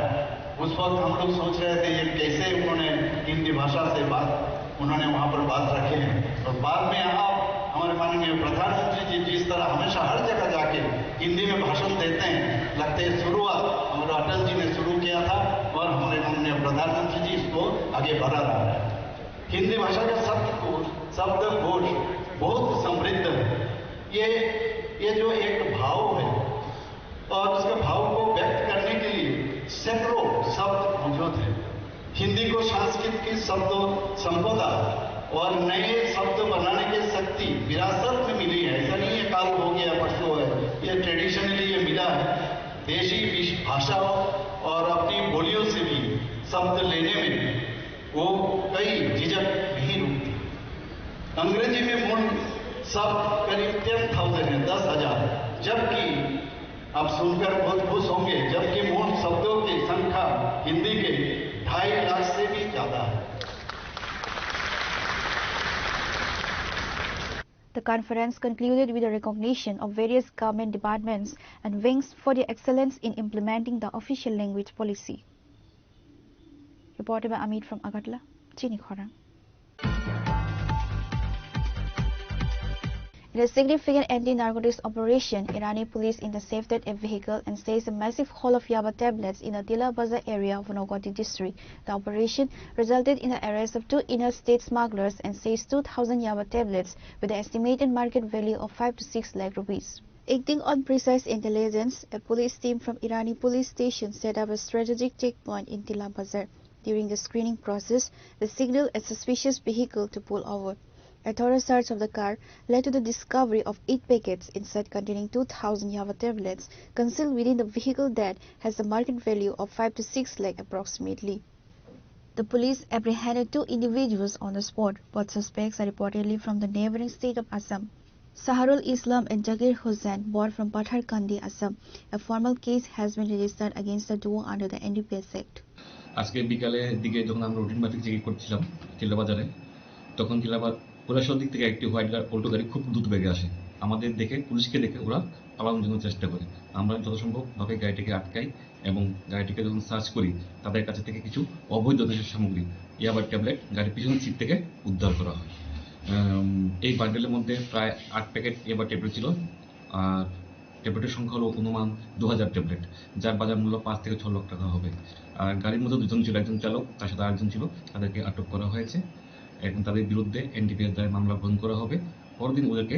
उस वक्त हम लोग सोच रहे थे, ये कैसे उन्होंने हिंदी भाषा से बात, उन्होंने वहाँ पर बात रखे हैं। और बाद में आप हमारे माननीय प्रधानमंत्री जी जिस तरह हमेशा हर जगह जाके हिंदी में भाषण देते हैं, लगते हैं शुरुआत हमारे अटल जी ने शुरू किया था और हमारे माननीय प्रधानमंत्री जी इसको आगे बढ़ा रहा है। हिंदी भाषा का शब्दकोश, शब्दकोश बहुत समृद्ध है। ये, ये जो एक भाव है और उसके भाव को व्यक्त करने के लिए सैकड़ों शब्द मौजूद हैं। हिंदी को संस्कृत की शब्द संपदा और नए शब्द बनाने की शक्ति विरासत में मिली है। ऐसा नहीं है काल हो गया, परसों है, ये ट्रेडिशनली ये मिला है। देशी विश-, भाषाओं और अपनी बोलियों से भी शब्द लेने में वो कई झिझक नहीं रुकती। अंग्रेजी में मूल शब्द करीब टेन थाउजेंड है, दस हजार, जबकि आप सुनकर बहुत खुश होंगे, जबकि मूल शब्दों की संख्या हिंदी के ढाई लाख से भी ज्यादा है। The conference concluded with the recognition of various government departments and wings for their excellence in implementing the official language policy. Reported by Amit from Agartala. Chini Khorang. In a significant anti-narcotics operation, Irani police intercepted a vehicle and seized a massive haul of yaba tablets in the Tila Bazar area of Unakoti district. The operation resulted in the arrest of two inner state smugglers and seized two thousand yaba tablets with an estimated market value of five to six lakh rupees. Acting on precise intelligence, a police team from Irani police station set up a strategic checkpoint in Tila Bazar. During the screening process, they signaled a suspicious vehicle to pull over. A thorough search of the car led to the discovery of eight packets inside containing two thousand Java tablets concealed within the vehicle that has a market value of five to six lakh approximately. The police apprehended two individuals on the spot, both suspects are reportedly from the neighboring state of Assam. Saharul Islam and Zakir Hussain, both from Patharkandi, Assam. A formal case has been registered against the duo under the N D P S Act. আজকে বিকালের দিকে যখন আমরা রুটিন মাফিক চেকিং করছিলাম চিল্লা বাজারে, তখন চিল্লা বা-, কৈলাসহর দিক থেকে একটি হোয়াইট গা-, অল্টো গাড়ি খুব দ্রুত বেগে আসে। আমাদের দেখে, পুলিশকে দেখে ওরা পালানোর জন্য চেষ্টা করে। আমরা যথাসম্ভবভাবে গাড়িটিকে আটকাই এবং গাড়িটিকে যখন সার্চ করি, তাদের কাছে থেকে কিছু অবৈধ দেশীয় সামগ্রী, ইয়াবা ট্যাবলেট গাড়ির পিছনের সিট থেকে উদ্ধার করা হয়। উম, এই বান্ডেলের মধ্যে প্রায় আট প্যাকেট ইয়াবা ট্যাবলেট ছিল। আর ট্যাবলেটের সংখ্যা হলো অনুমান দু হাজার ট্যাবলেট, যার বাজার মূল্য পাঁচ থেকে ছয় লাখ টাকা হবে। আর গাড়ির মধ্যে দুজন ছিল, একজন চালক, তার সাথে আরেকজন ছিল, তাদেরকে আটক করা হয়েছে। এখন তাদের বিরুদ্ধে এনডিপিএস ধারায় মামলা গ্রহণ করা হবে। পরদিন ওদেরকে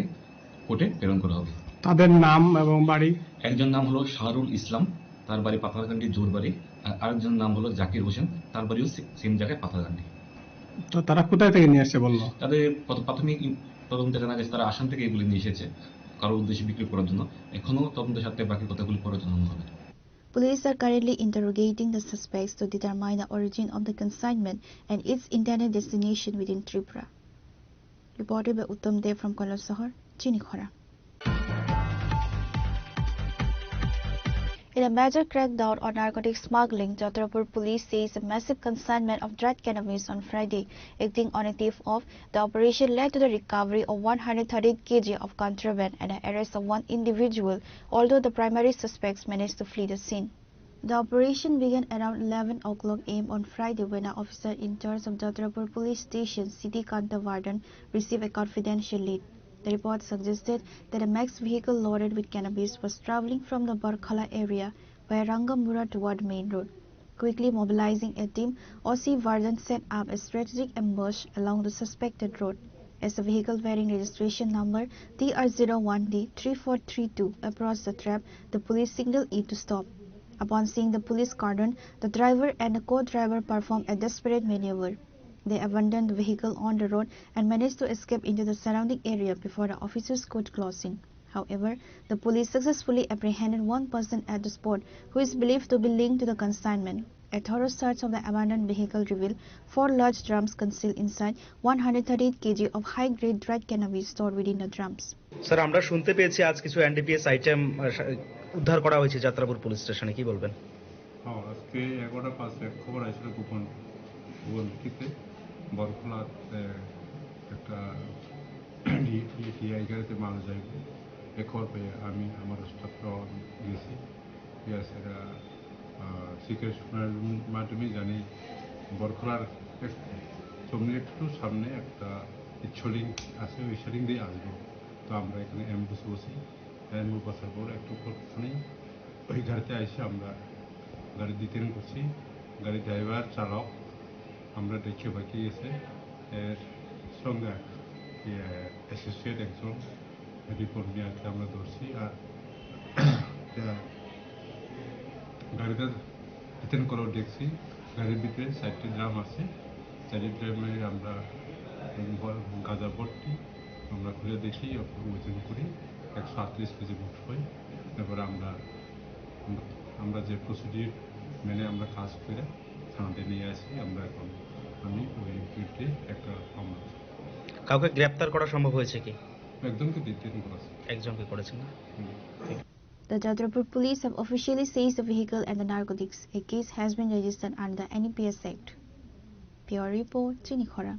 কোর্টে প্রেরণ করা হবে। তাদের নাম এবং বাড়ি? একজন নাম হলো শাহরুল ইসলাম, তার বাড়ি পাথারকান্দি জোরবাড়ি, আর আরেকজনের নাম হলো জাকির হোসেন, তার বাড়িও সে-, সেম জায়গায় পাথারকান্দি। তো তারা কোথায় থেকে নিয়ে আসছে বললো? তাদের প্রাথ-, প্রাথমিক ইন-, তদন্তে জানা গেছে তারা আসাম থেকে এগুলি নিয়ে এসেছে কারোর উদ্দেশ্যে বিক্রি করার জন্য। এখনো তদন্তের সাথে বাকি কথাগুলি পরে জানানো হবে। Police are currently interrogating the suspects to determine the origin of the consignment and its intended destination within Tripura. Reported by Uttam Dev from Kailasahar, Chinikhora. In a major crackdown on narcotic smuggling, Jatrapur police seized a massive consignment of dried cannabis on Friday. Acting on a tip-off, the operation led to the recovery of one hundred thirty-eight kilograms of contraband and the arrest of one individual, although the primary suspects managed to flee the scene. The operation began around eleven o'clock a m on Friday when an officer in charge of Jatrapur police station, Siddhi Kanta Vardhan, received a confidential lead. The report suggested that a Max vehicle loaded with cannabis was traveling from the Barkhala area via Rangamura toward main road. Quickly mobilizing a team, O C Vardhan set up a strategic ambush along the suspected road. As the vehicle bearing registration number T R zero one D three four three two approached the trap, the police signaled it to stop. Upon seeing the police cordon, the driver and the co-driver performed a desperate maneuver. They abandoned the vehicle on the road and managed to escape into the surrounding area before the officers could close in. However, the police successfully apprehended one person at the spot who is believed to be linked to the consignment. A thorough search of the abandoned vehicle revealed four large drums concealed inside one hundred thirty-eight kilograms of high-grade dried cannabis stored within the drums. Sir, আমরা শুনতে পেয়েছি আজ কিছু NDPS item, আহ, সা-, উদ্ধার করা হয়েছে যাত্রাপুর পুলিশ স্টেশনে, কি বলবেন? হ্যাঁ, আজকে এগারোটা পাঁচে এক খবর আসছিল গোপন, গোপন ভিত্তিতে বরখলাতে একটা ডি-, ডি-, ডিআই গাড়িতে মাল যাইব। এ খবর পেয়ে আমি আমার স্টাফরাও গেছি। গিয়া সেটা, আহ, সিক্রেট সুনার মাধ্যমে জানি বরখলার এক, চমনি একটু সামনে একটা ইচ্ছলিং আছে, ওই ইচ্ছলিং দিয়ে আসবো। তো আমরা এখানে অ্যাম্বুশ বসি, অ্যাম্বুশ বসার পর একটু পরক্ষণেই ওই গাড়িতে এসে আমরা গাড়ি ডিটেন করছি। গাড়ি ড্রাইভার, চালক আমরা দেখে বাকি গেছে। এর সঙ্গে, ইয়ে, অ্যাসোসিয়েট একজন রিপোর্ট নিয়ে আসতে আমরা ধরছি। আর, ইয়া, গাড়িটা ডিটেন করেও দেখছি, গাড়ির ভিতরে চারটি ড্রাম আছে। চারটি ড্রামে আমরা এই ব-, গাঁজা ভর্তি, আমরা খুলে দেখি, ওজন করি একশো আটত্রিশ কেজি মোট হয়। তারপরে আমরা, আমরা যে প্রসিডিউর মেনে আমরা কাজ করে থানাতে নিয়ে আসি। আমরা এখন, আমি ওই বিরুদ্ধে একটা মামলা। কাউকে গ্রেপ্তার করা সম্ভব হয়েছে কি? একজনকে ডিটেন করা আছে। একজনকে করেছেন না? হুম। The Jatrapur police have officially seized the vehicle and the narcotics. A case has been registered under the N D P S Act. Bureau report, Chinikhora.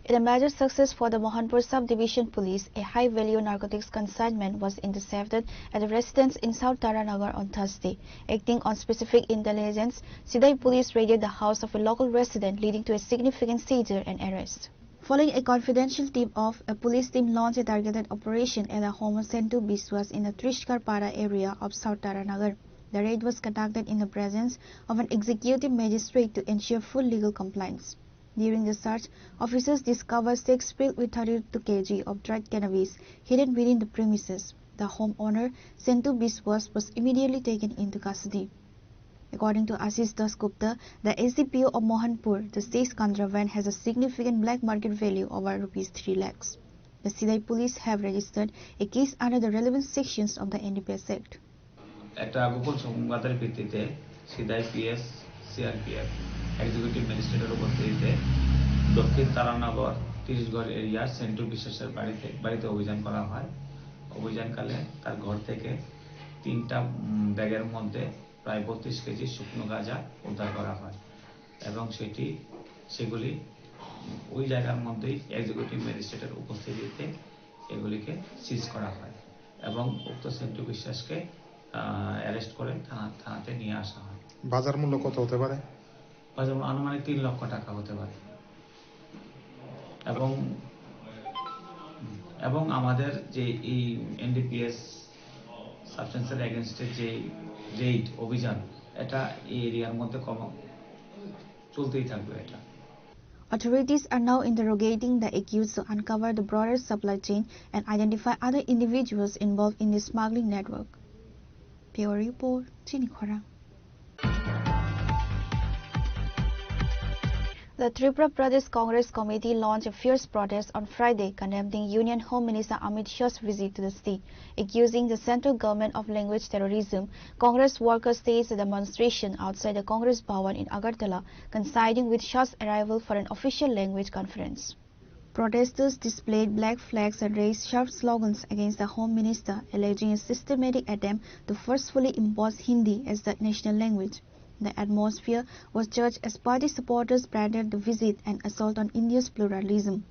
In a major success for the Mohanpur Subdivision Police, a high-value narcotics consignment was intercepted at a residence in South Taranagar on Thursday. Acting on specific intelligence, Sidai Police raided the house of a local resident, leading to a significant seizure and arrest. Following a confidential tip-off, a police team launched a targeted operation at the home of Sentu Biswas in the Trishkar Para area of South Taranagar. The raid was conducted in the presence of an executive magistrate to ensure full legal compliance. During the search, officers discovered six pills with thirty-two kilograms of dried cannabis hidden within the premises. The homeowner, Sentu Biswas, was immediately taken into custody. According to Ashish Dasgupta, the S D P O of Mohanpur, the seized contraband has a significant black market value over rupees three lakhs. The Sidai police have registered a case under the relevant sections of the N D P S Act. একটা গোপন সংবাদের ভিত্তিতে সিদাই PS, CRPF executive ম্যাজিস্ট্রেটের উপস্থিতিতে দক্ষিণ তারানগর তিরিশ ঘর এরিয়ার সেন্টু বিশ্বাসের বাড়িতে বাড়িতে অভিযান করা হয়। অভিযানকালে তার ঘর থেকে তিনটা উম, ব্যাগের মধ্যে প্রায় বত্রিশ কেজি শুকনো গাঁজা উদ্ধার করা হয় এবং সেটি সেগুলি ওই জায়গার মধ্যেই এক্সিকিউটিভ ম্যাজিস্ট্রেটের উপস্থিতিতে এগুলিকে সিজ করা হয় এবং উক্ত সেন্টু বিশ্বাসকে অ্যারেস্ট করে থানা থানাতে নিয়ে আসা হয়। বাজার মূল্য কত হতে পারে? বাজার মূল্য আনুমানিক তিন লক্ষ টাকা হতে পারে। এবং এবং আমাদের যে এই এনডিপিএস সাবস্টেন্সের এগেনস্টে যে রেইড অভিযান, এটা এই এরিয়ার মধ্যে কম চলতেই থাকবে এটা। Authorities are now interrogating the accused to uncover the broader supply chain and identify other individuals involved in the smuggling network. Bureau Report, Chini Khorang. The Tripura Pradesh Congress Committee launched a fierce protest on Friday, condemning Union Home Minister Amit Shah's visit to the state, accusing the central government of language terrorism. Congress workers staged a demonstration outside the Congress Bhawan in Agartala, coinciding with Shah's arrival for an official language conference. Protesters displayed black flags and raised sharp slogans against the Home Minister, alleging a systematic attempt to forcefully impose Hindi as the national language. The atmosphere was charged as party supporters branded the visit an assault on India's pluralism.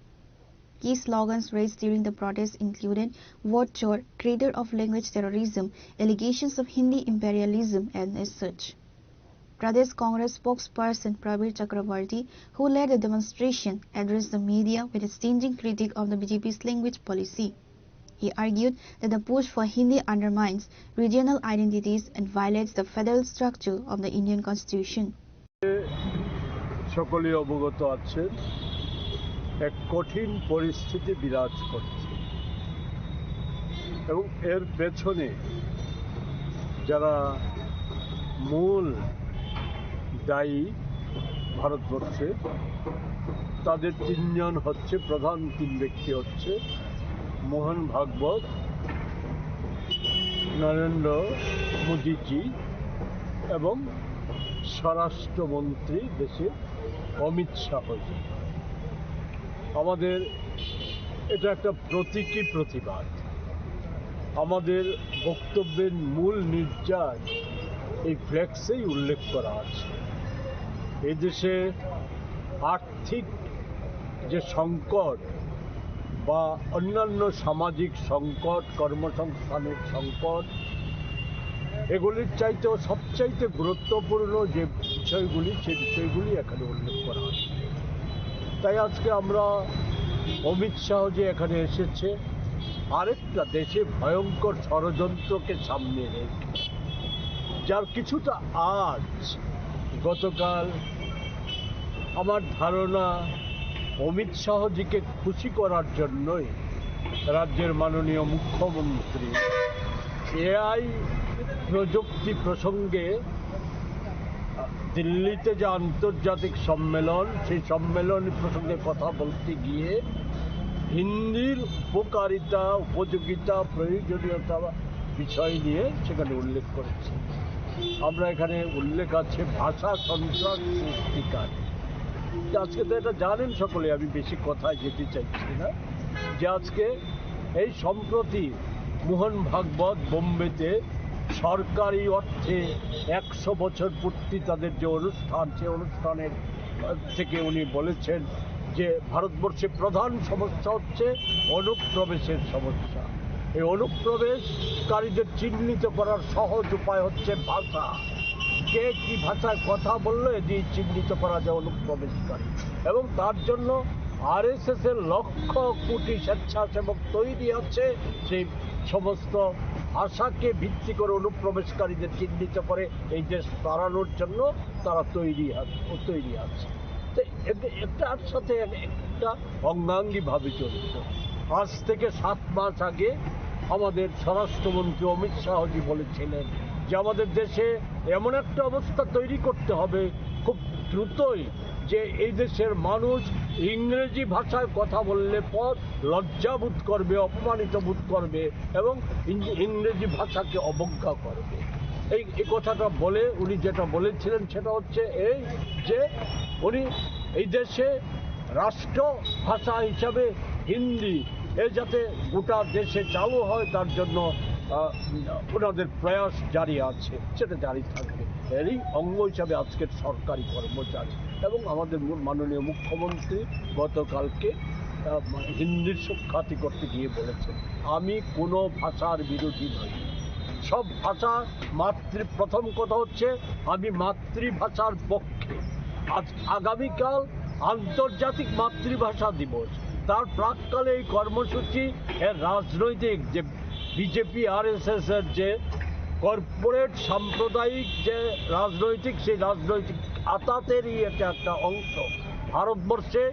Key slogans raised during the protest included "Vote Chor, creator of language terrorism," allegations of Hindi imperialism, and as such. Pradesh Congress spokesperson Prabir Chakraborty, who led the demonstration, addressed the media with a stinging critique of the B J P's language policy. He argued that the push for Hindi undermines regional identities and violates the federal structure of the Indian Constitution. সকলেই অবগত আছেন, এক কঠিন পরিস্থিতি বিরাজ করছে এবং এর পেছনে যারা মূল দায়ী ভারতবর্ষে, তাদের তিনজন হচ্ছে, প্রধান তিন ব্যক্তি হচ্ছে মোহন ভাগবত, নরেন্দ্র মোদীজি এবং স্বরাষ্ট্রমন্ত্রী দেশের অমিত শাহজি। আমাদের এটা একটা প্রতীকী প্রতিবাদ। আমাদের বক্তব্যের মূল নির্যাস এই ফ্লেক্সেই উল্লেখ করা আছে। এই দেশে আর্থিক যে সংকট বা অন্যান্য সামাজিক সংকট, কর্মসংস্থানের সংকট, এগুলির চাইতেও সবচাইতে গুরুত্বপূর্ণ যে বিষয়গুলি, সে বিষয়গুলি এখানে উল্লেখ করা হয়েছে। তাই আজকে আমরা অমিত শাহ যে এখানে এসেছে, আরেকটা দেশে ভয়ঙ্কর ষড়যন্ত্রকে সামনে রেখে, যার কিছুটা আজ গতকাল আমার ধারণা অমিত শাহজিকে খুশি করার জন্যই রাজ্যের মাননীয় মুখ্যমন্ত্রী এআই প্রযুক্তি প্রসঙ্গে দিল্লিতে যে আন্তর্জাতিক সম্মেলন, সেই সম্মেলন প্রসঙ্গে কথা বলতে গিয়ে হিন্দির উপকারিতা, উপযোগিতা, প্রয়োজনীয়তা বিষয় নিয়ে সেখানে উল্লেখ করেছে। আমরা এখানে উল্লেখ আছে ভাষা সন্ত্রাস সৃষ্টিকারী। তো আজকে তো এটা জানেন সকলে, আমি বেশি কথায় যেতে চাইছি না, যে আজকে এই সম্প্রতি মোহন ভাগবত বোম্বেতে সরকারি অর্থে একশো বছর পূর্তি তাদের যে অনুষ্ঠান, সে অনুষ্ঠানের, আহ, থেকে উনি বলেছেন যে ভারতবর্ষে প্রধান সমস্যা হচ্ছে অনুপ্রবেশের সমস্যা। এই অনুপ্রবেশকারীদের চিহ্নিত করার সহজ উপায় হচ্ছে ভাষা। কে কি ভাষায় কথা বললে এটি চিহ্নিত করা যায় অনুপ্রবেশকারী, এবং তার জন্য আরএসএস এর লক্ষ কোটি স্বেচ্ছাসেবক তৈরি আছে সেই সমস্ত ভাষাকে ভিত্তি করে অনুপ্রবেশকারীদের চিহ্নিত করে এই দেশ তাড়ানোর জন্য তারা তৈরি আ-, তৈরি আছে। তো এক-, একটার সাথে এক-, একটা অঙ্গাঙ্গিভাবে জড়িত। আজ থেকে সাত মাস আগে আমাদের স্বরাষ্ট্রমন্ত্রী অমিত শাহজি বলেছিলেন যে আমাদের দেশে এমন একটা অবস্থা তৈরি করতে হবে খুব দ্রুতই, যে এই দেশের মানুষ ইংরেজি ভাষায় কথা বললে পর লজ্জাবোধ করবে, অপমানিত বোধ করবে এবং ইং-, ইংরেজি ভাষাকে অবজ্ঞা করবে। এই, এই কথাটা বলে উনি যেটা বলেছিলেন সেটা হচ্ছে এই যে উনি এই দেশে রাষ্ট্র ভাষা হিসাবে হিন্দি এ যাতে গোটা দেশে চালু হয় তার জন্য, আহ, ওনাদের প্রয়াস জারি আছে, সেটা জারি থাকবে। এরই অঙ্গ হিসাবে আজকের সরকারি কর্মচারী এবং আমাদের মু-, মাননীয় মুখ্যমন্ত্রী গতকালকে, আহ, হিন্দির সুখ্যাতি করতে গিয়ে বলেছেন, "আমি কোনো ভাষার বিরোধী নই, সব ভাষা মাতৃ-, প্রথম কথা হচ্ছে আমি মাতৃভাষার পক্ষে।" আজ, আগামীকাল আন্তর্জাতিক মাতৃভাষা দিবস, তার প্রাক্কালে এই কর্মসূচি এর রাজনৈতিক যে বিজেপি আরএসএস এর যে কর্পোরেট সাম্প্রদায়িক যে রাজনৈতিক, সেই রাজনৈতিক আতাতেরই এটা একটা অংশ। ভারতবর্ষে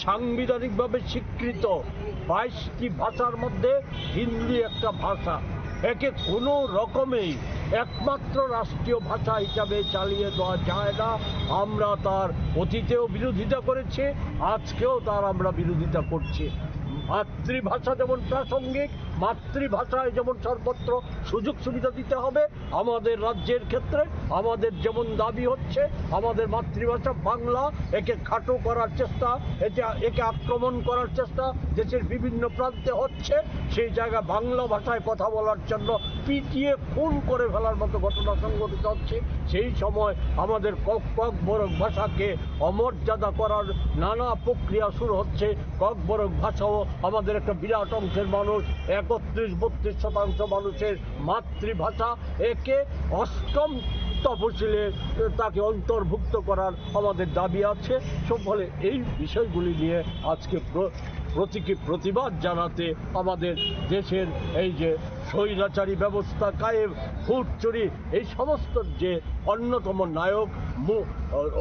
সাংবিধানিকভাবে স্বীকৃত বাইশটি ভাষার মধ্যে হিন্দি একটা ভাষা। একে কোনো রকমেই একমাত্র রাষ্ট্রীয় ভাষা হিসাবে চালিয়ে দেওয়া যায় না। আমরা তার অতীতেও বিরোধিতা করেছি, আজকেও তার আমরা বিরোধিতা করছি। মাতৃভাষা যেমন প্রাসঙ্গিক, মাতৃভাষায় যেমন সর্বত্র সুযোগ সুবিধা দিতে হবে, আমাদের রাজ্যের ক্ষেত্রে আমাদের যেমন দাবি হচ্ছে, আমাদের মাতৃভাষা বাংলা, একে খাটো করার চেষ্টা, একে, একে আক্রমণ করার চেষ্টা দেশের বিভিন্ন প্রান্তে হচ্ছে। সেই জায়গায় বাংলা ভাষায় কথা বলার জন্য পিটিয়ে খুন করে ফেলার মতো ঘটনা সংঘটিত হচ্ছে। সেই সময় আমাদের কক-, ককবরক ভাষাকে অমর্যাদা করার নানা প্রক্রিয়া শুরু হচ্ছে। ককবরক ভাষাও আমাদের একটা বিরাট অংশের মানুষ, একত্রিশ বত্রিশ শতাংশ মানুষের মাতৃভাষা, একে অষ্টম তফসিলে তাকে অন্তর্ভুক্ত করার আমাদের দাবি আছে। সব ফলে এই বিষয়গুলি নিয়ে আজকে প্র-, প্রতীকী প্রতিবাদ জানাতে আমাদের দেশের এই যে স্বৈরাচারী ব্যবস্থা কায়েম, ভোট চুরি, এই সমস্ত যে অন্যতম নায়ক মু-,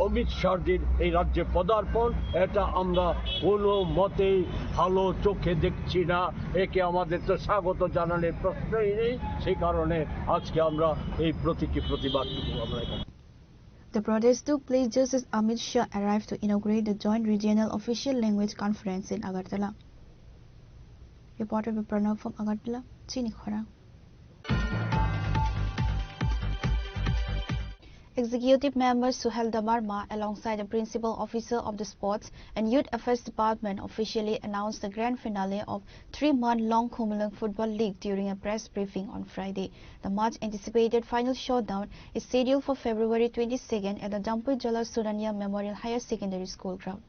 অমিত শাহজির এই রাজ্যে পদার্পণ, এটা আমরা কোনো মতেই ভালো চোখে দেখছি না। একে আমাদের তো স্বাগত জানানোর প্রশ্নই নেই। সেই কারণে আজকে আমরা এই প্রতীকী প্রতিবাদটুকু আমরা এখানে The protest took place just as Amit Shah arrived to inaugurate the Joint Regional Official Language Conference in Agartala. Reporter by Pranav from Agartala, Chini Khorang. Executive member Suhel Debbarma, alongside the principal officer of the Sports and Youth Affairs Department, officially announced the grand finale of three-month-long Khumulwng Football League during a press briefing on Friday. The much-anticipated final showdown is scheduled for February twenty-second at the Dampuijala Suranya Memorial Higher Secondary School ground.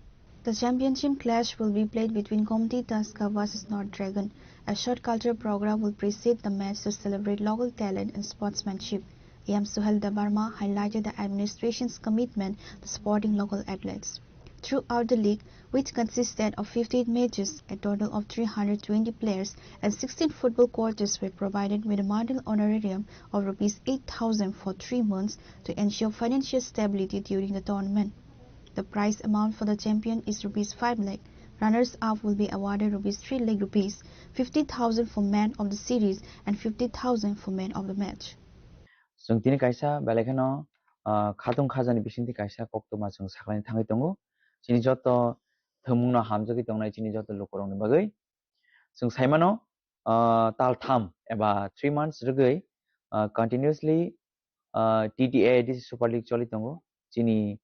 The championship clash will be played between Gomti Taska versus North Dragon. A short culture program will precede the match to celebrate local talent and sportsmanship. E M Suhel Debbarma highlighted the administration's commitment to supporting local athletes. Throughout the league, which consisted of fifty-eight matches, a total of three hundred twenty players and sixteen football coaches were provided with a monthly honorarium of rupees eight thousand for three months to ensure financial stability during the tournament. The prize amount for the champion is rupees five lakh. Runners-up will be awarded rupees three lakh rupees, fifty thousand for man of the series and fifty thousand for man of the match. Chwng tini kaisa belai kheno, ah, khatung khajani bisingtwi kaisa koktwma chwng saklaina thangwi tongo. Chini joto thwngmungno hamjagwi tongnai chini joto lukurokni bagwi. Chwng saimano, ah, tal tham eba three months rwgwi, ah, continuously, ah, T T A A D C Super League choli tongo. Chini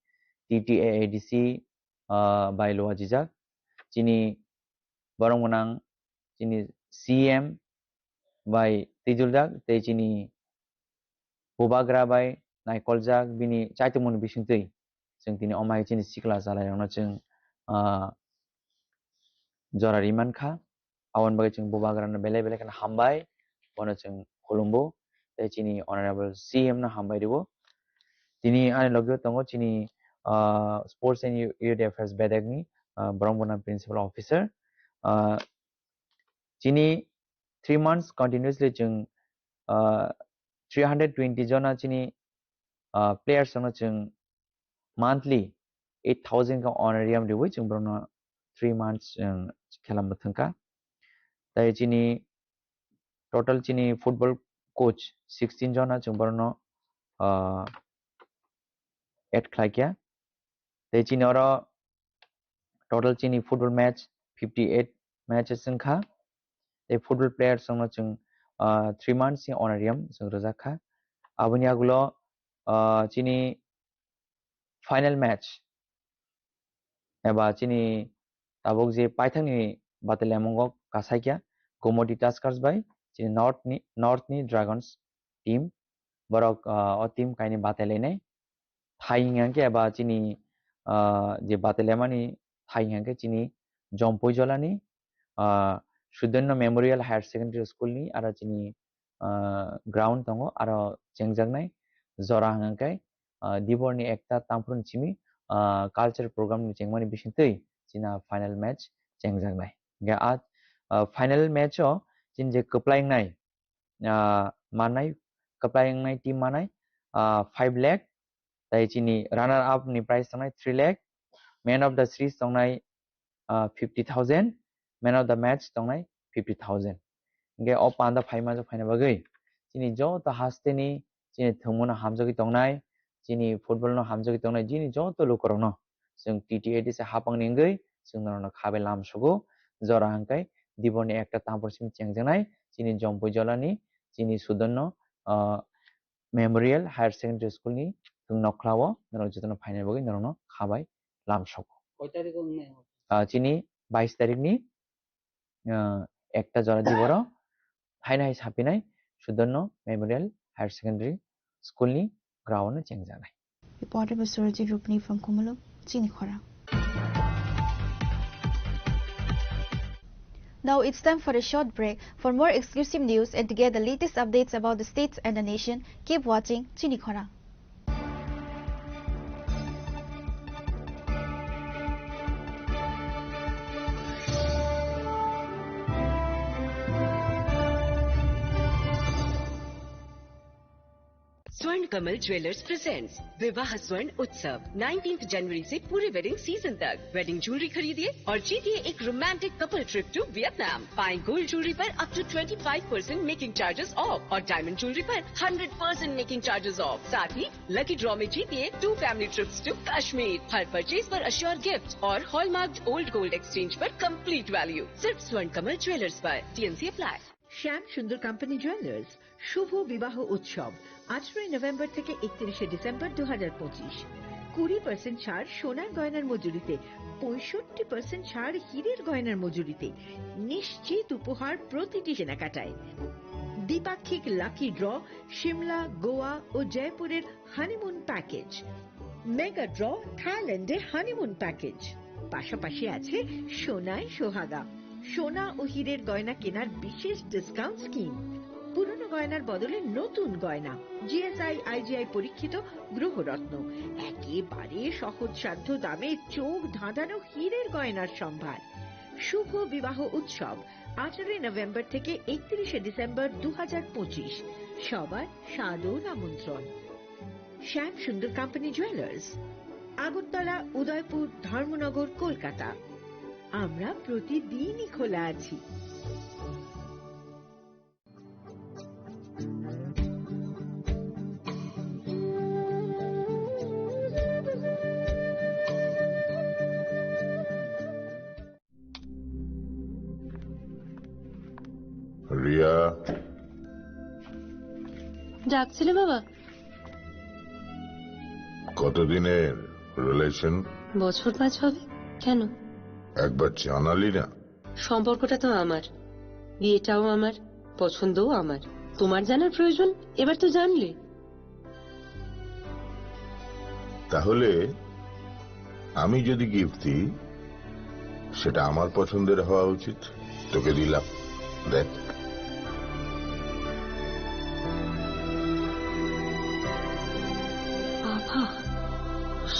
T T A A D C, ah, bai luajijak. Chini borok gwnang chini C M bai twijuljak tei chini bubagra bai naikoljak bini chaitumungni bisingtwi chwng tini omo hai chini sikla chalairokno chwng, ah, jora ri mankha. Aboni bagwi chwng bubagrano belai belai kheno hambai, bono chwng khulumbo tei chini honorable C M no hambai rwo. Tini ani logio tongo chini, ah, Sports and Youth Affairs bedekni, ah, borok bono principal officer. Ah, chini three months continuously chwng, ah, three hundred twenty jona chini, ah, players no chwng monthly eight thousand khe honorarium riwi chwng borokno three months, um, khela mwthangkha. Tai chini total chini football coach sixteen jona chwng borokno, uh, add khlaikha. Tai chini oro total chini football match fifty eight matches wngkha. Tai football players wngno chwng, uh, three months ni honorarium chwng rwjak kha. Aboni agulo, uh, chini final match eba chini tabuk je paithakni batailamungo kasaikya Gomoti Tuskers bai chini North ni, North ni Dragons team. Borok, ah, o team kainwi batailainai. Thai hingkha khe eba chini, ah, je batailaimani thai hingkha khe chini Jompui Jolani, ah, Sudarno Memorial Higher Secondary School ni aro chini, ah, ground tongo, aro chengjaknai jora hwnka khe, ah, Diborni ekta tamphru ni simi, ah, culture program ni chengmani bisingtwi china final match chengjaknai. Hingkhe a, ah, final match o chini je kwplai wngnai, ah, mannai, kwplai wngnai team mannai, ah, five lakh, tai chini runner up ni prize tongnai three lakh, man of the series tongnai, ah, fifty thousand, man of the match tongnai fifty thousand. Hingkhe o panda phaima jok phaina bagwi chini joto hasteni chini thwngmano hamjagwi tongnai, chini football no hamjagwi tongnai, chini joto lukurokno chwng T T A D C hapangni wngwi chwng norokno khabai lamsogo. Jora hwnkhe Diborni ekta tamphru simi chengjaknai chini Jompui Jolani, chini Sudarno, ah, Memorial Higher Secondary School ni thwng nokhlao norok jotono phaina bagwi norokno khabai lamsogo. Koi tarikh o wngnai? Ah, chini bais tarikh ni, ah, ekta jora Diboro haino hai sapinai Sudarno Memorial Higher Secondary School ni ground o chengjaknai. Reporter by Surajit Rupni from Khumulwng, Chini Khorang. Now it's time for a short break. For more exclusive news and to get the latest updates about the states and the nation, keep watching Chini Khorang. स्वर्ण Kamal jewellers presents विवाह स्वर्ण उत्सव। नाइनटीन्थ जनवरी से पूरे wedding season तक wedding jewellery खरीदिए और जीतिए एक romantic couple trip to Vietnam. पाएं गोल्ड ज्वेलरी पर up to twenty five percent making charges off और डायमंड ज्वेलरी पर hundred percent making charges off. साथ ही लकी ड्रॉ में जीतिए two family trips to Kashmir. हर परचेज पर अश्योर गिफ्ट और हॉलमार्क्ड ओल्ड गोल्ड एक्सचेंज पर कंप्लीट वैल्यू। सिर्फ स्वर्ण कमल ज्वेलर्स पर। TnC apply. Shyam Sundar company jewellers শুভ বিবাহ উৎসব, আঠারোই নভেম্বর থেকে একত্রিশে ডিসেম্বর দু হাজার পঁচিশ। কুড়ি পার্সেন্ট ছাড় সোনার গয়নার মজুরিতে, পঁয়ষট্টি পার্সেন্ট ছাড় হীরের গয়নার মজুরিতে, নিশ্চিত উপহার প্রতিটি কেনাকাটায়। দ্বিপাক্ষিক লাকি ড্র, সিমলা, গোয়া ও জয়পুরের হানিমুন প্যাকেজ। মেগা ড্র, থাইল্যান্ডে হানিমুন প্যাকেজ। পাশাপাশি আছে সোনায় সোহাগা, সোনা ও হীরের গয়না কেনার বিশেষ ডিসকাউন্ট স্কিম। পুরনো গয়নার বদলে নতুন গয়না, জিএসআই আইজিআই পরীক্ষিত গ্রহরত্ন, একেবারে সহজসাধ্য দামে চোখ ধাঁধানো হীরের গয়নার সম্ভার। শুভ বিবাহ উৎসব, আঠারোই নভেম্বর থেকে একত্রিশে ডিসেম্বর দু হাজার পঁচিশ। সবার সাদর আমন্ত্রণ। শ্যাম সুন্দর কোম্পানি জুয়েলার্স, আগরতলা, উদয়পুর, ধর্মনগর, কলকাতা। আমরা প্রতিদিনই খোলা আছি। রিয়া। ডাকছিলে বাবা? কতদিনের রিলেশন? বছর পাঁচ হবে। কেন? একবার জানালি না। সম্পর্কটা তো আমার, বিয়েটাও আমার, পছন্দও আমার। তোমার জানার প্রয়োজন, এবার তো জানলে। তাহলে আমি যদি গিফট দিই, সেটা আমার পছন্দের হওয়া উচিত। তোকে দিলাম, দেখ। বাবা।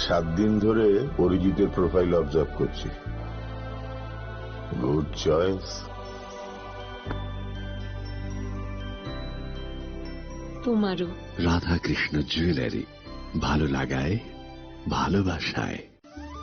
সাত দিন ধরে অরিজিতের প্রোফাইল অবজার্ভ করছি। Good choice. তোমারও। রাধাকৃষ্ণ জুয়েলারি, ভালো লাগায়, ভালোবাসায়।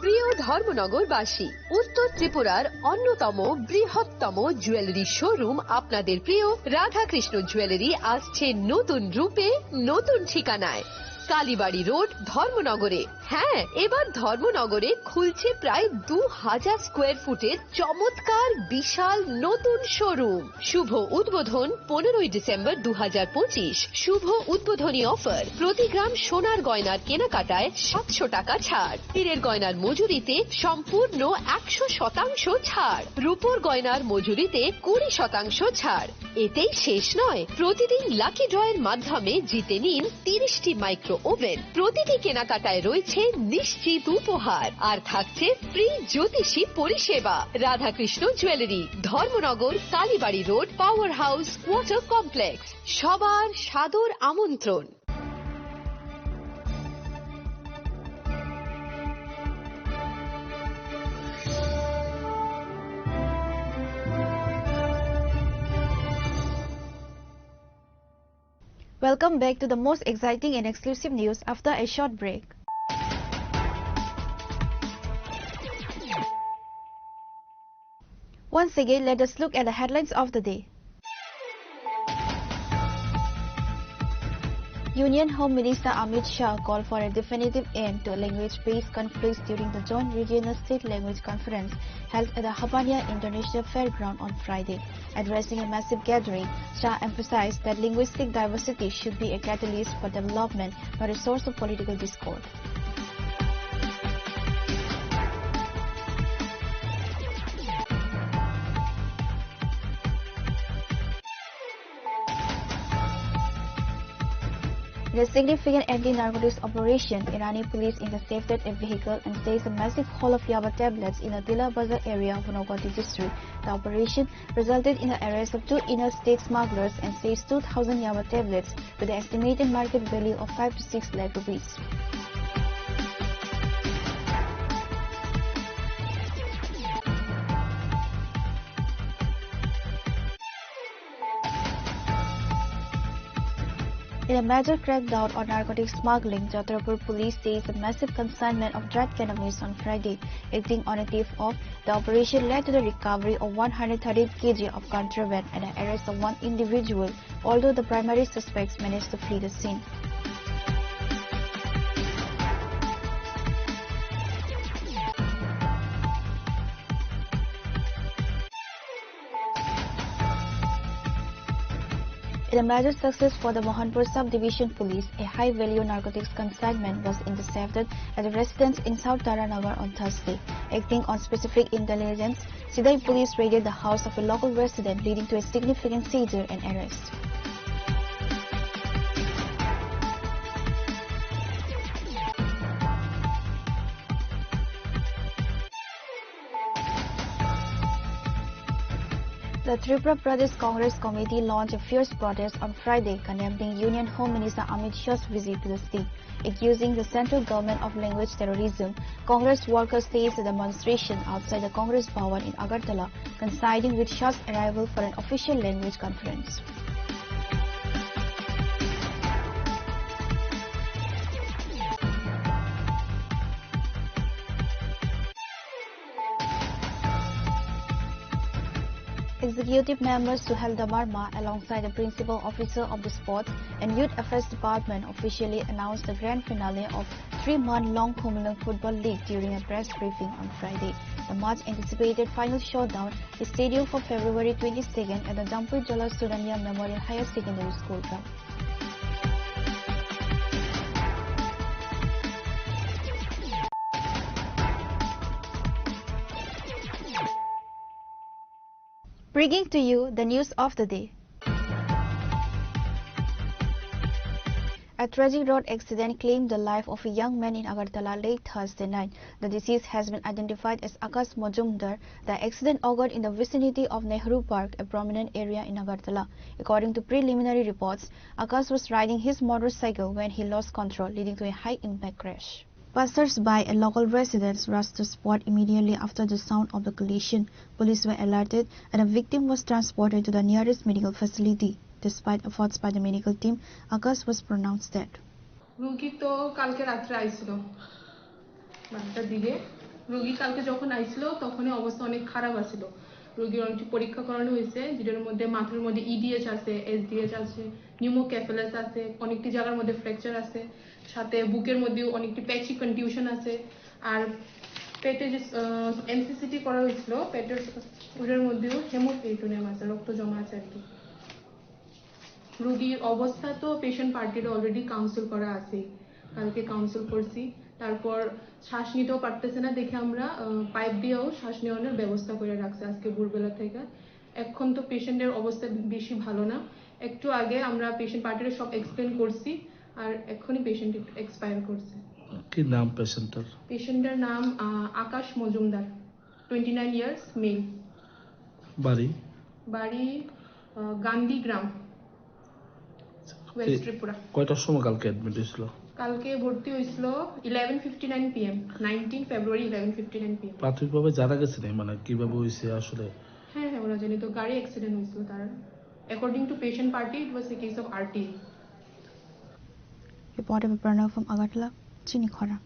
প্রিয় ধর্মনগরবাসী, উত্তর ত্রিপুরার অন্যতম বৃহত্তম জুয়েলারি শোরুম আপনাদের প্রিয় রাধাকৃষ্ণ জুয়েলারি আসছে নতুন রূপে, নতুন ঠিকানায়। কালীবাড়ি রোড, ধর্মনগরে। হ্যাঁ, এবার ধর্মনগরে খুলছে প্রায় দু হাজার স্কোয়ার ফুটের চমৎকার বিশাল নতুন শোরুম। শুভ উদ্বোধন পনেরোই ডিসেম্বর দু হাজার পঁচিশ। শুভ উদ্বোধনী অফার, প্রতি গ্রাম সোনার গয়নার কেনাকাটায় সাতশো টাকা ছাড়, হীরের গয়নার মজুরিতে সম্পূর্ণ একশো শতাংশ ছাড়, রূপোর গয়নার মজুরিতে কুড়ি শতাংশ ছাড়। এতেই শেষ নয়, প্রতিদিন লাকি ড্রয়ের মাধ্যমে জিতে নিন তিরিশটি মাইক্রো ওভেন। প্রতিটি কেনাকাটায় রয়েছে নিশ্চিত উপহার, আর থাকছে ফ্রি জ্যোতিষী পরিষেবা। Radhakrishna jewellery, Dharmanagar, Kalibari road, power house quarter complex. সবার সাদর আমন্ত্রণ। Welcome back to the most exciting and exclusive news after a short break. Once again, let us look at the headlines of the day. Union Home Minister Amit Shah called for a definitive end to language-based conflicts during the Joint Regional State Language Conference held at the Habania International Fairground on Friday. Addressing a massive gathering, Shah emphasized that linguistic diversity should be a catalyst for development, not a source of political discord. In a significant anti-narcotics operation, Irani police intercepted a vehicle and seized a massive haul of yaba tablets in the Dila Bazar area of Unakoti district. The operation resulted in the arrest of two interstate smugglers and seized two thousand yaba tablets with an estimated market value of five to six lakh rupees. In a major crackdown on narcotic smuggling, Chhatrapur police seized a massive consignment of dried cannabis on Friday. Acting on a tip-off, the operation led to the recovery of one hundred thirty kilograms of contraband and the arrest of one individual, although the primary suspects managed to flee the scene. In a major success for the Mohanpur Subdivision Police, a high-value narcotics consignment was intercepted at a residence in South Taranagar on Thursday. Acting on specific intelligence, Sidai police raided the house of a local resident, leading to a significant seizure and arrest. The Tripura Pradesh Congress Committee launched a fierce protest on Friday, condemning Union Home Minister Amit Shah's visit to the state. Accusing the central government of language terrorism, Congress workers staged a demonstration outside the Congress Bhawan in Agartala, coinciding with Shah's arrival for an official language conference. Executive Member Suhel Debbarma, alongside the Principal Officer of the Sports and Youth Affairs Department, officially announced the grand finale of three-month-long Khumulwng Football League during a press briefing on Friday. The much-anticipated final showdown is scheduled for February twenty-second at the Jampui Jala Surania Memorial Higher Secondary School ground. Bringing to you the news of the day. A tragic road accident claimed the life of a young man in Agartala late Thursday night. The deceased has been identified as Akash Majumdar. The accident occurred in the vicinity of Nehru Park, a prominent area in Agartala. According to preliminary reports, Akash was riding his motorcycle when he lost control, leading to a high-impact crash. Passers-by and local residents rushed to spot immediately after the sound of the collision. Police were alerted and the victim was transported to the nearest medical facility. Despite efforts by the medical team, Akash was pronounced dead. রুগী তো কালকে রাত্রে আইছিল বারোটার দিকে। রোগী কালকে যখন আইছিল, তখনই অবস্থা অনেক খারাপ আছিল। রোগীর অনেকটি পরীক্ষা করানো হয়েছে, যেটার মধ্যে মাথার মধ্যে ইডিএইচ আছে, এসডিএইচ আছে, নিউমোকেফালাস আছে, অনেকটি জায়গার মধ্যে ফ্র্যাকচার আছে, সাথে বুকের মধ্যেও অনেকটি প্যাচি কনটিউশন আছে। আর পেটে যে এমসিসিটি করা হয়েছিল, পেটের, ওটার মধ্যেও হেমোপেরিটোনিয়াম আছে, রক্ত জমা আছে আর কি। রোগীর অবস্থা তো পেশেন্ট পার্টির অলরেডি কাউন্সিল করা আছে, কালকে কাউন্সিল করছি। তারপর শ্বাস নিতেও পারতেছে না দেখে আমরা পাইপ দিয়েও শ্বাস নেওয়ানোর ব্যবস্থা করে রাখছি আজকে ভোরবেলা থেকে। এখন তো পেশেন্টের অবস্থা বেশি ভালো না। একটু আগে আমরা পেশেন্ট পার্টির সব এক্সপ্লেন করছি, আর এখনই পেশেন্ট এক্সপায়ার করছে। কি নাম পেশেন্টের? পেশেন্টের নাম আহ, Akash Majumdar, twenty nine years, male. বাড়ি? বাড়ি আহ, গান্ধীগ্রাম, ওয়েস্ট ত্রিপুরা। কয়টার সময় কালকে অ্যাডমিট হয়েছিল? কালকে ভর্তি হয়েছিল eleven fifty nine PM, nineteen February, eleven fifty nine PM. প্রাথমিকভাবে জানা গেছে না, মানে, কিভাবে হয়েছে আসলে? হ্যাঁ, হ্যাঁ, ওরা জানি তো, গাড়ি অ্যাক্সিডেন্ট হয়েছিল তার। According to patient party, it was a case of RTI. Reporter Pranav from Agartala, Chini Khorang.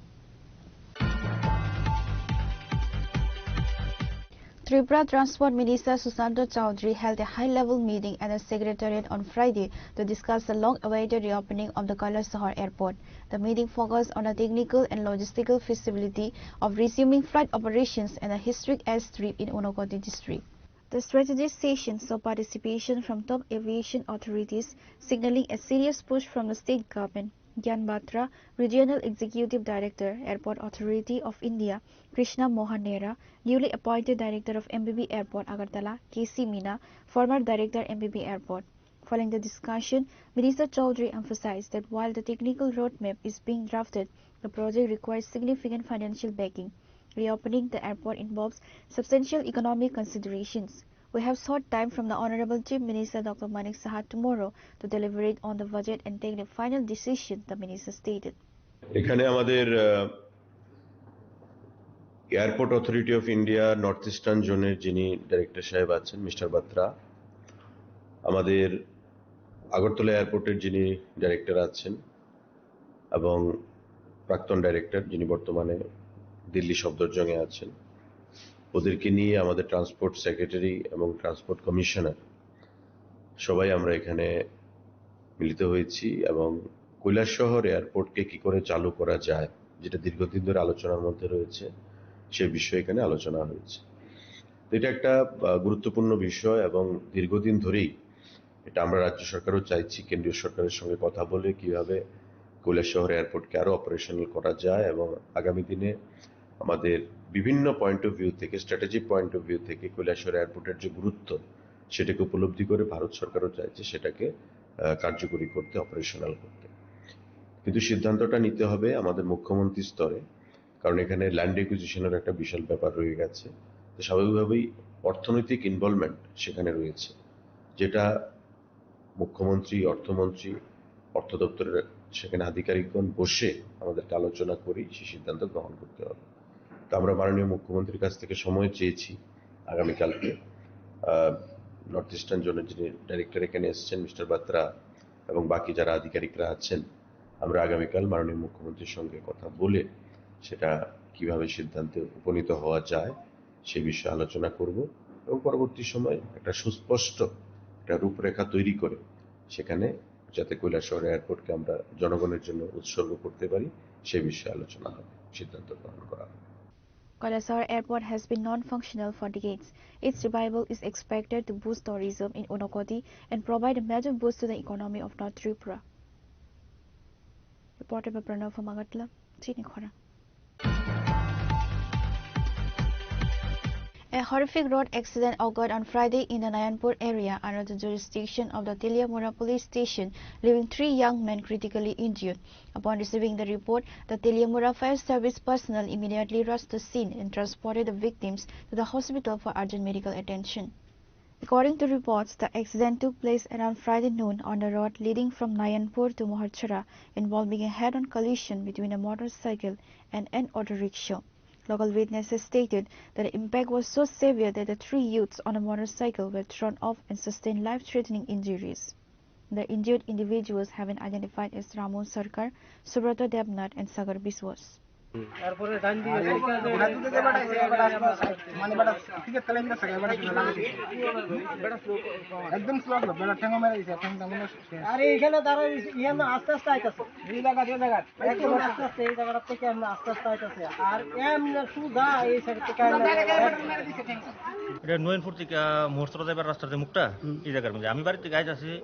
Tripura Transport Minister Sushanta Chowdhury held a high-level meeting at the Secretariat on Friday to discuss the long-awaited reopening of the Kailasahar Airport. The meeting focused on the technical and logistical feasibility of resuming flight operations and a historic airstrip in Unakoti district. The strategic session saw participation from top aviation authorities, signaling a serious push from the state government. Gyan Batra, Regional Executive Director, Airport Authority of India, Krishna Mohan Nehra, newly appointed Director of M B B Airport Agartala, K C Meena, former Director M B B Airport. Following the discussion, Minister Chowdhury emphasized that while the technical roadmap is being drafted, the project requires significant financial backing. Reopening the airport involves substantial economic considerations. We have sought time from the Honorable Chief Minister Doctor Manik Saha tomorrow to deliberate on the budget and take the final decision, the minister stated. এখানে আমাদের airport authority of India north eastern জোনের যিনি ডাইরেক্টর সাহেব আছেন, মিস্টার বাত্রা, আমাদের আগরতলা এয়ারপোর্টের যিনি ডাইরেক্টর আছেন এবং প্রাক্তন ডাইরেক্টর, যিনি বর্তমানে দিল্লি সফদরজংয়ে আছেন, ওদেরকে নিয়ে আমাদের ট্রান্সপোর্ট সেক্রেটারি এবং ট্রান্সপোর্ট কমিশনার সবাই আমরা এখানে মিলিত হয়েছি এবং কৈলাসহর এয়ারপোর্টকে কি করে চালু করা যায়, যেটা দীর্ঘদিন ধরে আলোচনার মধ্যে রয়েছে, সে বিষয়ে এখানে আলোচনা হয়েছে। তো এটা একটা, আহ, গুরুত্বপূর্ণ বিষয় এবং দীর্ঘদিন ধরেই এটা আমরা রাজ্য সরকারও চাইছি কেন্দ্রীয় সরকারের সঙ্গে কথা বলে কিভাবে কৈলাসহর এয়ারপোর্টকে আরও অপারেশনাল করা যায় এবং আগামী দিনে আমাদের বিভিন্ন পয়েন্ট অফ ভিউ থেকে, স্ট্র্যাটেজিক পয়েন্ট অফ ভিউ থেকে কৈলাসহর এয়ারপোর্টের যে গুরুত্ব, সেটাকে উপলব্ধি করে ভারত সরকারও চাইছে সেটাকে, আহ, কার্যকরী করতে, অপারেশনাল করতে। কিন্তু সিদ্ধান্তটা নিতে হবে আমাদের মুখ্যমন্ত্রী স্তরে, কারণ এখানে ল্যান্ড অ্যাকুইজিশনের একটা বিশাল ব্যাপার রয়ে গেছে। তো স্বাভাবিকভাবেই অর্থনৈতিক ইনভলভমেন্ট সেখানে রয়েছে, যেটা মুখ্যমন্ত্রী, অর্থমন্ত্রী, অর্থ দপ্তরের সেখানে আধিকারিকগণ বসে আমাদেরকে আলোচনা করেই সেই সিদ্ধান্ত গ্রহণ করতে হবে। তো আমরা মাননীয় মুখ্যমন্ত্রীর কাছ থেকে সময় চেয়েছি আগামীকালকে। আহ, নর্থ ইস্টার্ন জোনের যিনি ডাইরেক্টর এখানে এসেছেন, মিস্টার বাত্রা, এবং বাকি যারা আধিকারিকরা আছেন, আমরা আগামীকাল মাননীয় মুখ্যমন্ত্রীর সঙ্গে কথা বলে সেটা কিভাবে সিদ্ধান্তে উপনীত হওয়া যায়, সে বিষয়ে আলোচনা করব এবং পরবর্তী সময় একটা সুস্পষ্ট একটা রূপরেখা তৈরি করে সেখানে যাতে কৈলাসহর এয়ারপোর্টকে আমরা জনগণের জন্য উৎসর্গ করতে পারি, সে বিষয়ে আলোচনা হবে, সিদ্ধান্ত গ্রহণ করা হবে। Kailasahar Airport has been non-functional for decades. Its revival is expected to boost tourism in Unakoti and provide a major boost to the economy of North Tripura. Reported by Pranav from Agartala, Chini Khorang. A horrific road accident occurred on Friday in the Nayanpur area under the jurisdiction of the Teliamura police station, leaving three young men critically injured. Upon receiving the report, the Teliamura fire service personnel immediately rushed to the scene and transported the victims to the hospital for urgent medical attention. According to reports, the accident took place around Friday noon on the road leading from Nayanpur to Moharchara, involving a head-on collision between a motorcycle and an auto rickshaw. Local witnesses stated that the impact was so severe that the three youths on a motorcycle were thrown off and sustained life-threatening injuries. The injured individuals have been identified as Ramu Sarkar, Subrata Debnath, and Sagar Biswas. তারপরে ডান দিকে আর এই সাইকেল দিয়ে ওটা দুটো যে বেটা আছে, বেটা আসলো, মানে বেটা টিকিট কালেক্ট করছে, বেটা শুনে লাগে। একদম স্লো আসলো, বেটা ঠ্যাঙ্গো মেরে দিছে, ঠ্যাং তেমন শেষ। আরে এখানে দাঁড়াই, এখানে আস্তে আস্তে আইতাছে। এই জায়গা, এই জায়গা। একদম আস্তে আস্তে, এই জায়গাটা থেকে আমরা আস্তে আস্তে আইতাছে। আর এমনি সুজা এই সাইড থেকে আমরা এটা নয়নপুর থেকে, আহ, মহোৎসব যাইবার রাস্তার যে মুখটা, হুম। এই জায়গার মধ্যে। আমি বাড়ি থেকে আইতাছি,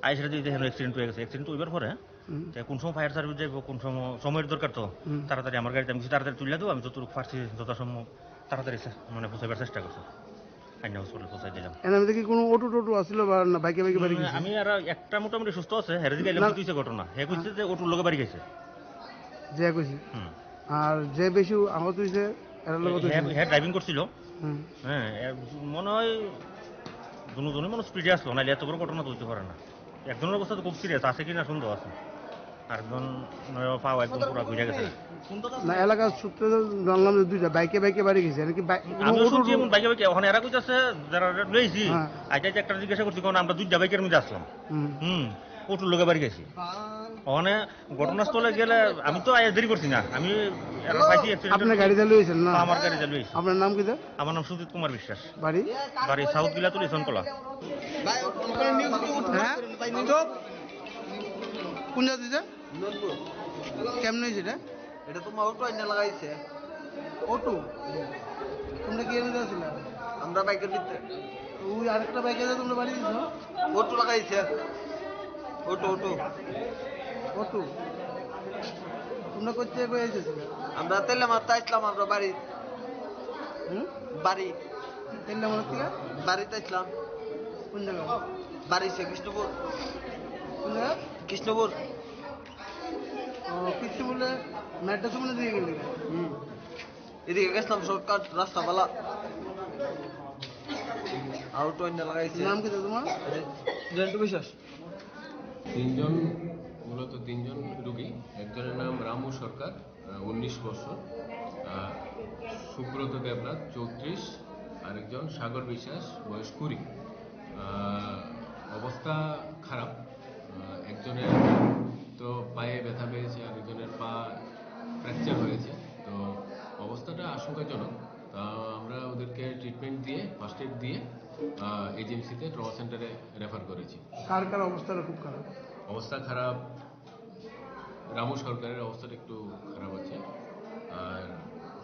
আইসা যদি দেখেন অ্যাক্সিডেন্ট হয়ে গেছে। অ্যাক্সিডেন্ট হইবার পরে, হুম। তে কোন সময় ফায়ার সার্ভিস যাইব, কোন সময়, সময়র দরকার তো, হুম। তাড়াতাড়ি আমার গাড়িতে আমি কিছু তাড়াতাড়ি তুলে দেবো, আমি যতটুকু পারছি যথাসম্ভব তাড়াতাড়ি সে-, মানে পৌঁছাইবার চেষ্টা করছি। আইনা হসপিটাল পৌঁছাই দিলাম। এর মধ্যে কি কোনো অটো টোটো আসছিল বা না বাইকে বাইকে বাড়ি হুম, গেছে? আমি আর একটা মোটামুটি সুস্থ আছে, হেরে দিকে না। এলাম তুইছে ঘটনা। হে কইছে যে অটোর লগে বাড়ি গেছে। যে কইছে? হুম। আর যে বেশি আহত হইছে, এর লগে তো হে, হইছে। হে ড্রাইভিং করছিল। হুম। হ্যাঁ, এ, মনে হয় দুজনই মনে হয় স্পিডে আসলো, নাহলে এত বড় ঘটনা তো হইতে পারে না। একজনের অবস্থা তো খুব সিরিয়াস, আছে কিনা সন্দেহ আছে। আরেকজন নয় পাও একদম পুরো ঘুরে গেছে। না, এলাকার সূত্রে তো জানলাম যে দুইটা বাইকে বাইকে বাড়ি গেছে, নাকি বাই-, কোনো আমিও অটো শুনছি টো- এমন বাইকে বাইকে, ওখানে এরা কইতাছে, যারা লইছি, হ্যাঁ। আইতে আইতে একটা জিজ্ঞাসা করছি, কারণ আমরা দুইটা বাইকের মধ্যে আসলাম। হুম। হুম, অটোর লগে বাড়ি গেছি। ওখানে ঘটনাস্থলে গেলে আমি তো আয়া দেরি করছি না, আমি এরা পাইছি অ্যাক্সিডেন্ট। আপনি গাড়ি চালু হয়েছেন না? আমার গাড়ি চালু হয়েছে। আপনার নাম কি স্যার? আমার নাম সুজিত কুমার বিশ্বাস। বাড়ি? বাড়ি সাউথ গিলাতুলি, ইসনকলা। হ্যাঁ? চুপ। কোন জায়গা দিছে? নন্দপুর। কেমনে হয়েছে এটা? এটা তোমার অটো আইনা লাগাইছে। অটো? তোমরা কি এনে যাচ্ছিল? আমরা বাইকের ভিতরে। ওই আরেকটা বাইকে যা তোমরা বাড়ি দিছো? অটো লাগাইছে। Auto, auto. অটো? তোমরা কোথা থেকে কই এসেছিলে? আমরা তেলে মারতে আসলাম, আমরা বাড়ি। হুম? বাড়ি। তেলে মারতে গা? বাড়িতে আসলাম। কোন জায়গা? বাড়ি সে কৃষ্ণপুর। কোন জায়গা? কৃষ্ণপুর। ও, কিছু বলে ম্যাটটা সামনে দিয়ে গেলি। হুম। এদিকে গেছিলাম শর্টকাট রাস্তা ভালা। আউট ওয়াইন লাগাইছে। নাম কি তোমার? রে-, জয়ন্ত বিশ্বাস। তিনজন, মূলত তিনজন রুগী। একজনের নাম রামু সরকার, আহ, উনিশ বছর, আহ, সুব্রত দেবনাথ, চৌত্রিশ, আরেকজন সাগর বিশ্বাস, বয়স কুড়ি। আহ, অবস্থা খারাপ। আহ, একজনের তো পায়ে ব্যথা পেয়েছে, আরেকজনের পা ফ্র্যাকচার হয়েছে। তো অবস্থাটা আশঙ্কাজনক। তা আমরা ওদেরকে ট্রিটমেন্ট দিয়ে, ফার্স্ট এড দিয়ে, আহ, এজিএমসিতে ট্রমা সেন্টারে রেফার করেছি। কার কার অবস্থাটা খুব খারাপ? অবস্থা খারাপ, রামু সরকারের অবস্থাটা একটু খারাপ আছে। আর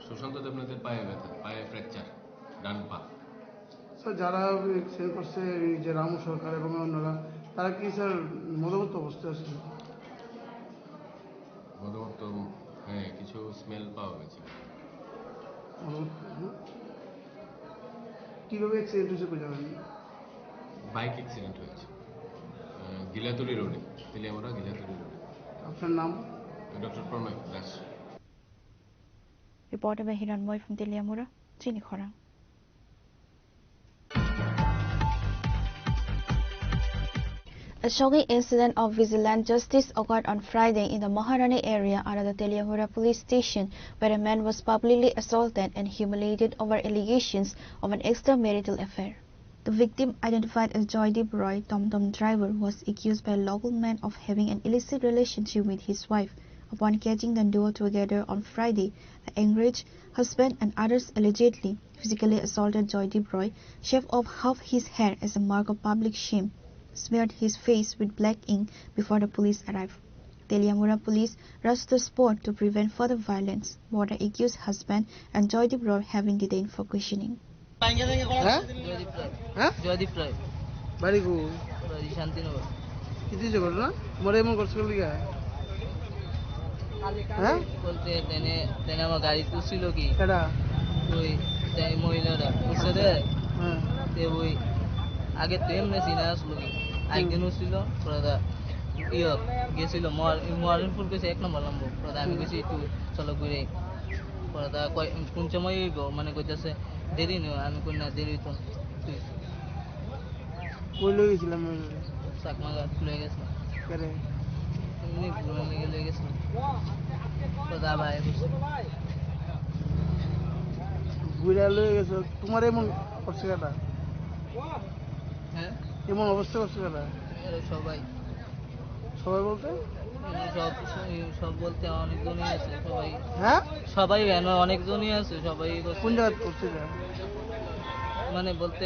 সুশান্ত দেবনাথের পায়ে ব্যথা, পায়ে ফ্র্যাকচার, ডান পা। স্যার, যারা অ্যাক্সিডেন্ট করছে, এই যে রামু সরকার এবং অন্যরা, তারা কি স্যার মদমত্ত অবস্থায় আছে? মদমত্ত, হ্যাঁ, কিছু স্মেল পাওয়া গেছে। মদমত্ত, হুম? কিভাবে অ্যাক্সিডেন্ট হয়েছে, কই জানেন? বাইক অ্যাক্সিডেন্ট হয়েছে, আহ, গিলাতুলি রোডে, তেলিয়ামুড়া গিলাতুলি রোডে। আপনার নাম? ডক্টর Pranay Das. Reporter by Hiranmoy from Teliamura, Chini Khorang. A shocking incident of vigilante justice occurred on Friday in the Maharani area under the Teliamura police station, where a man was publicly assaulted and humiliated over allegations of an extramarital affair. The victim, identified as Joydeep Roy, Tom Tom driver, was accused by a local man of having an illicit relationship with his wife. Upon catching the duo together on Friday, the enraged husband and others allegedly physically assaulted Joydeep Roy, shaved off half his hair as a mark of public shame, smeared his face with black ink before the police arrived. Teliamura police rushed to the spot to prevent further violence, both the accused husband and Joydeep Roy have been detained for questioning. হ্যাঁ? জয়দীপ রায়। হ্যাঁ? জয়দীপ রায়। বাড়ি কো? বাড়ি শান্তিনগর। কিতা হইছে ঘটনা? মরে এমন করছে লিগা? হ্যাঁ? বলতে তেনে, তেনে আমার গাড়ি তুলছিল কি? কেডা? ওই, তাই মহিলারা, বুঝছে রে? হ্যাঁ। তে ওই, আগে তো এমনি সিনা আসলো কি? একদিন হুম। উঠছিল, পরে দা, ইয়ে, গেছিল, মোয়ার-, মোয়ারিনপুর গেছে এক নম্বর লম্বর, পরে দা আমি হুম। গেছি একটু চলো ঘুরে। পরে দা কয়, কোন সময় অইব? মানে কইতাছে, দেরি নয়, আমি কই না, দেরি তো তুই। কই লই গেছিলাম আমি? চাকমা ঘাট লই গেছিলাম। কেরে? এমনি ঘুরে নিয়ে লই গেছিলাম। তো দা ভাই বুঝছে। ঘুরে লই গেছো, তোমার এমন করছে কেটা? হ্যাঁ? এমন অবস্থা করছে কেটা? এরা সবাই। সবাই বলতে? এখানে সব, সব বলতে অনেকজনই আছে, সবাই। হ্যাঁ? সবাই কেন, অনেকজনই আছে, সবাই বলছে। কোন জায়গায় করছিল? মানে বলতে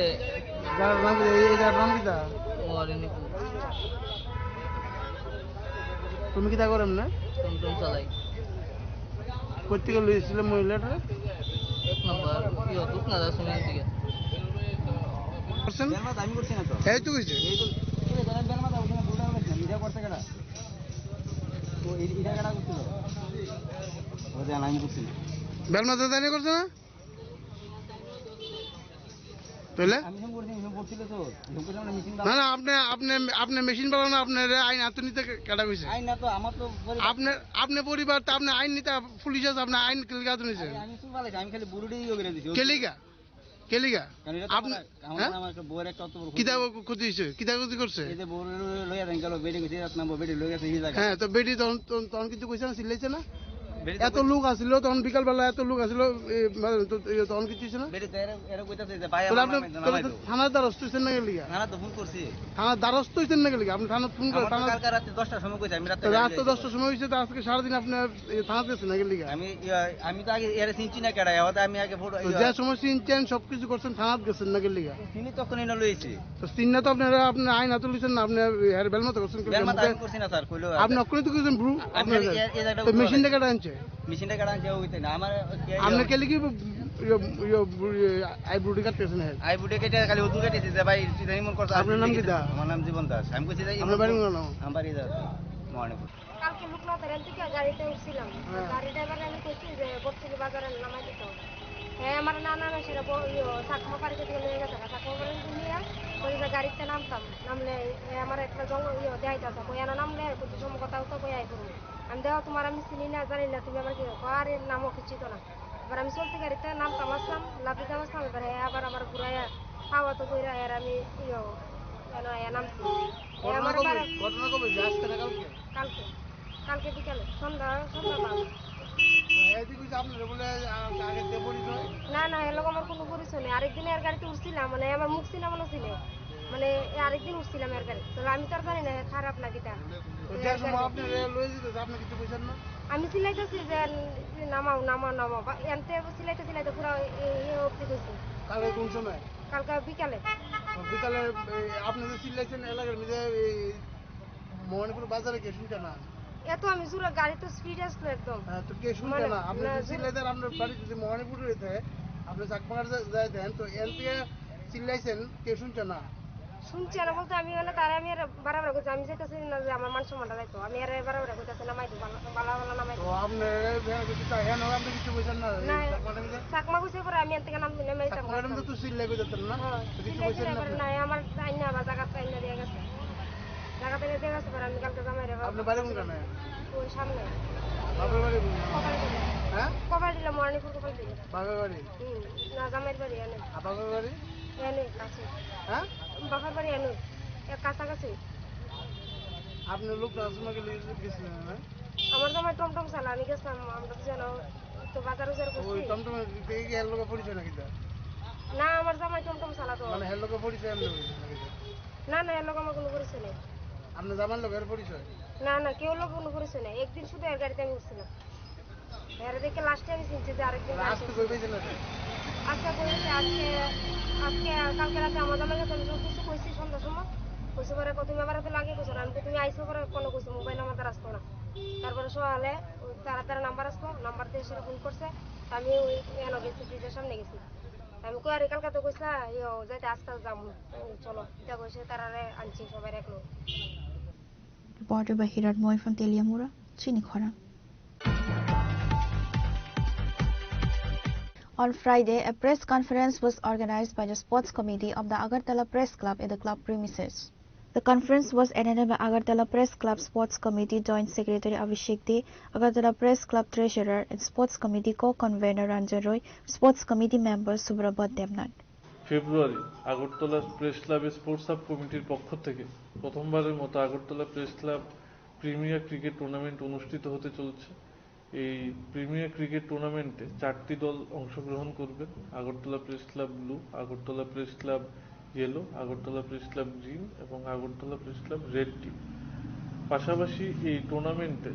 জায়গার নাম কি? এই জায়গার নাম কিতা? মরিনিপুর। তুমি কিতা করো এমনে? টমটম চালাই। কোথেকে লইছিলে মহিলাটা? এক নম্বর, কি হতো, না, দশ মিনিট দিকে। করছেন? বেলমাত আমি করছি না তো। এই তো কইছে। এই তো, এই তো, বেলমাত ওখানে বুড়া হয়ে গেছে, নিজে করতে গেলা। তো এই, এটা কেডা করছিল? ও জান, আমি করছি না। বেলমাতে জানি করছে না? তাহলে? আমি হিসাব করছি, হিসাব করছিল তো। হিসাব করছিলাম না, মেশিন না, না, আপনি, আপনি, আপনি মেশিন বানানো, আপনার আইন হাতে নিতে কে-, কেডা কইছে? আইন না তো, আমার তো পরিবার। আপনার, আপনি পরিবার, তা আপনি আইন নিতে, পুলিশ আছে, আপনি আইন কিলিকা হাতে নিছে? আরে, আমি চুল ফালাইছি, আমি খালি বুড়োটাই ইয়ে করে দিছি। কেলিকা? কেলিকা? কারণ এটা তো আপনি, আমার, আমার, হ্যাঁ? আমার একটা বউয়ের একটা অত বড় কিতা ক্ষতি। ক্ষতি হইছে? কিতা ক্ষতি করছে? এই যে বউ লইয়া দেন গেল, বেডে গেছে, রাত নামবো, বেডে লইয়া গেছে, এই জায়গা। হ্যাঁ, তো বেডি তখন, তখন, তখন কিন্তু কইছে না, চিল্লাইছে না? বেডি তো এত কই- লোক আছিল, তখন বিকালবেলা এত লোক আছিল, এ, মানে, তো, ইয়ে, তখন কিছু হইছে না? বেডি তো এরা, এরা কইতাছে যে, "ভাই, তাহলে আমার আপনি, নামে তাহলে জানাই তো দাও।" থানার দ্বারস্থ হইছেন না গেলিগা? থানা তো ফোন করছি। থানার দ্বারস্থ হইছেন না গেলিগা? আপনি থানা ফোন করে, আমার তো থানা কালকে রাতে দশটার সময় কইছে, আমি রাতে তো রাত তো গাড়ি দশটার সময় হইছে, তো আজকে সারাদিন আপনি, এ, থানাত গেছেন না গেলিগা? আমি, ইয়া, আমি তো আগে এরা চিনছি না কেডা, এবার আমি আগে ফটো, তো ইয়া, যে সময় চিনছেন, সবকিছু করছেন, থানাত গেছেন না গেলিগা? চিনি তখন এনে লইছি। তো চিন্না তো আপনারা, আপনি আইন হাতে লইছেন না, আপনি হের বেলমাতে করছেন কি? বেলমাতে আমি করছি না, স্যার, কইলো আপনি আপনি। অক্ষরে তো কইছেন, ব্রু, আমি আপনার খালি এ-, এ জায়গাটা তো উঠতে মেশিনটা পারি। কেটে আনছে? মেশিনটা কেটে আনছে, ওই তাই না। আমার কে-, আপনার কে লিখি, ইয়ে, ইয়ে, ইয়ে, আইব্রু কাটতেছেন, হ্যাঁ? আইব্রু কেটে খালি উজু কেটেছি যে, "ভাই, তুই জানি মন করছিস।" আপনার নাম কি দা? আমার নাম জীবন দাস। আমি কইছি যে, আপনার বাড়ি কোন? আমার বাড়ি দা, মহানীপুর। কালকে লোকনাথের এখান থেকে গাড়িতে উঠছিলাম। হ্যাঁ। গাড়ি ড্রাইভার আমি কইছি যে, "বটতলি বাজারে নামাই দিতে হবে।" হ্যাঁ, আমার না, না, না, সেটা ব-, ইয়ে, চাকমা বাড়িতে দিয়ে নিয়ে গেছে, চাকমা বাড়িতে নিয়ে ওই যে গাড়িতে নামতাম, নামলে এ আমার একটা জঙ্গল, ইয়ে, দেখাইতে আছে, কই এনে নামলে কিছু সময় কথা উঠা কই আই করবো। আমি দেখো, "তোমার আমি চিনি না, জানি না, তুমি আমার কি দেখো?" আরে নামও কিছু তো না। এবার আমি চলতি গাড়িতে নামতাম আসলাম, লাফ দিতাম আসলাম, এবার হ্যাঁ, আবার আমার ঘুরাইয়া পাওয়া তো ঘুরে, আর আমি, ইয়ে, এনে, এনে নামছি। এ ঘটনা আমার কবে? বাড়ি ঘটনা কবে? আজকে না কালকে? কালকে। কালকে বিকালে, সন্ধ্যা, সন্ধ্যা বাজে। এদিকে যে আপনারা বলে, আ, আগে যে পরিচয়? না, না, এর লগে আমার কোনো পরিচয় নেই। আরেকদিন এর গাড়িতে উঠছিলাম, মানে, আমার মুখ চিনা মনে ছিল। মানে, এ আরেকদিন উঠছিলাম এর গাড়ি। তো আমি তো আর জানি না, এ খারাপ না কিতা। তো তো যে এর সময় গাড়ি আপনি রে-, লয়ে যেতে, আপনি কিছু কইছেন না? আমি চিল্লাইতেছি যে, "নামাও, নামাও, নামাও।" বা, এনতে চিল্লাইতে, চিল্লাইতে পুরা এ, এ অবধি গেছি। কালকে কোন সময়? কালকে বিকালে। তো বিকালে, এ, আপনি যে চিল্লাইছেন এলাকার মধ্যে, এই মণিপুর বাজারে কে শুনছে না? এত আমি জোরে গাড়ি তো স্পিড আসলো একদম। হ্যাঁ, তো কে শুনছে মানে, না? আপনি না, যে জোরে চিল্লাইতেন, আপনার বাড়ি যদি মণিপুর হইতে, আপনি চাকমাঘাট যা-, যাইতেন, তো এন থেকে চিল্লাইছেন, কে শুনছে না? শুনছে না বলতে আমি মানে তারা আমি আর বাড়াবাড়ি করছি, আমি চাইতেছি না যে আমার মান সম্মানটা যাইতো, আমি আর বাড়াবাড়ি করতেছি না, মাইতো বালা, বালা, বালা না মাইতো। তো আপনি এ, এ, কিছু চাই, হ্যাঁ, না, আপনি কিছু বুঝেন না, এই না, চাকমাটা কি যে চাকমা কইছে পরে আমি এন থেকে নাম, নাম চাকমাটা তো চিল্লাই কইতেন না? হ্যাঁ, কিছু চিল্লাই কইছেন না চিল্লাই করে আপনি? নাই, আমার আইনা বা জায়গা তো আইনা দিয়ে গেছে। জায়গা থেকে দিয়ে গেছে, পরে আমি কালকে জামাই রে বাবা। আপনার বাড়ি কোনখানে? ওই সামনে। বাপের বাড়ি কোনখানে? কপালডিলা। হ্যাঁ? কপালডিলা, মহানীপুর কপালডিলা। বাপের বাড়ি? হুম, না, জামাইর বাড়ি এনে। আর বাপের বাড়ি? এনে, কাছে। হ্যাঁ? বাপের বাড়ি এনে, এ, কাছাকাছি। আপনার লোক ট্রান্সফার গেলে গেছিলেন না? আমার জামাই টমটম চালা, আমি গেছিলাম, আমরা দুজন তো বাজার উজার ওই করছি। টমটম দেখে কি হের লোকের পরিচয় নাকি তা? না, আমার জামাই টমটম চালা তো। মানে হের লোকের পরিচয় এমনি হয়েছে নাকি তা? না, না, এর লগে আমার কোনো পরিচয় নেই। আপনার জামাইর লোকের পরিচয়? না, না, কেউ লোক কোনো পরিচয় নেই। একদিন শুধু এর গাড়িতে আমি উঠছিলাম। এর দেখে লাস্টে আমি চিনছি যে আরেকদিন মানে আজকে আছে। কই পাইছেন না? আজকে কই হয়েছে, আজকে, আজকে, কালকে রাতে আমার জামাই গেছে, আমি সব কিছু কইছি সন্ধ্যার সময়। কইছে পরে, "কত তুমি আমার তো লাগে কইছো না, আমি তো তুমি আইসো পরে কোনো কইছো, মোবাইল আমার দ্বারা আসতো না।" তারপরে সকালে ওই তারা তারা নাম্বার আসতো, নাম্বার দিয়ে সেটা ফোন করছে। আমি ওই এনে গেছি, ব্রিজের সামনে গেছি। আমি কই, "আরে কালকে তো কইছিলা, ইয়ো, যাইতে আজকাল যাবো।" চলো, এটা কইছে, তারারে আনছি সবাই একলো। Reporter by Hirat Moifan Teliamura, Chini Khorang. On Friday, a press conference was organized by the Sports Committee of the Agartala Press Club at the club premises. The conference was attended by Agartala Press Club Sports Committee Joint Secretary Abhishek Dey, Agartala Press Club Treasurer and Sports Committee Co-Convener Ranjan Roy, Sports Committee Member Subrabhat Debnath. February, Agartala press ক্লাবের sports sub কমিটির পক্ষ থেকে প্রথমবারের মতো Agartala press club premier cricket tournament অনুষ্ঠিত হতে চলেছে। এই প্রিমিয়ার ক্রিকেট টুর্নামেন্টে চারটি দল অংশগ্রহণ করবে: Agartala press club blue, Agartala press club yellow, Agartala press club green এবং Agartala press club red team. পাশাপাশি এই টুর্নামেন্টে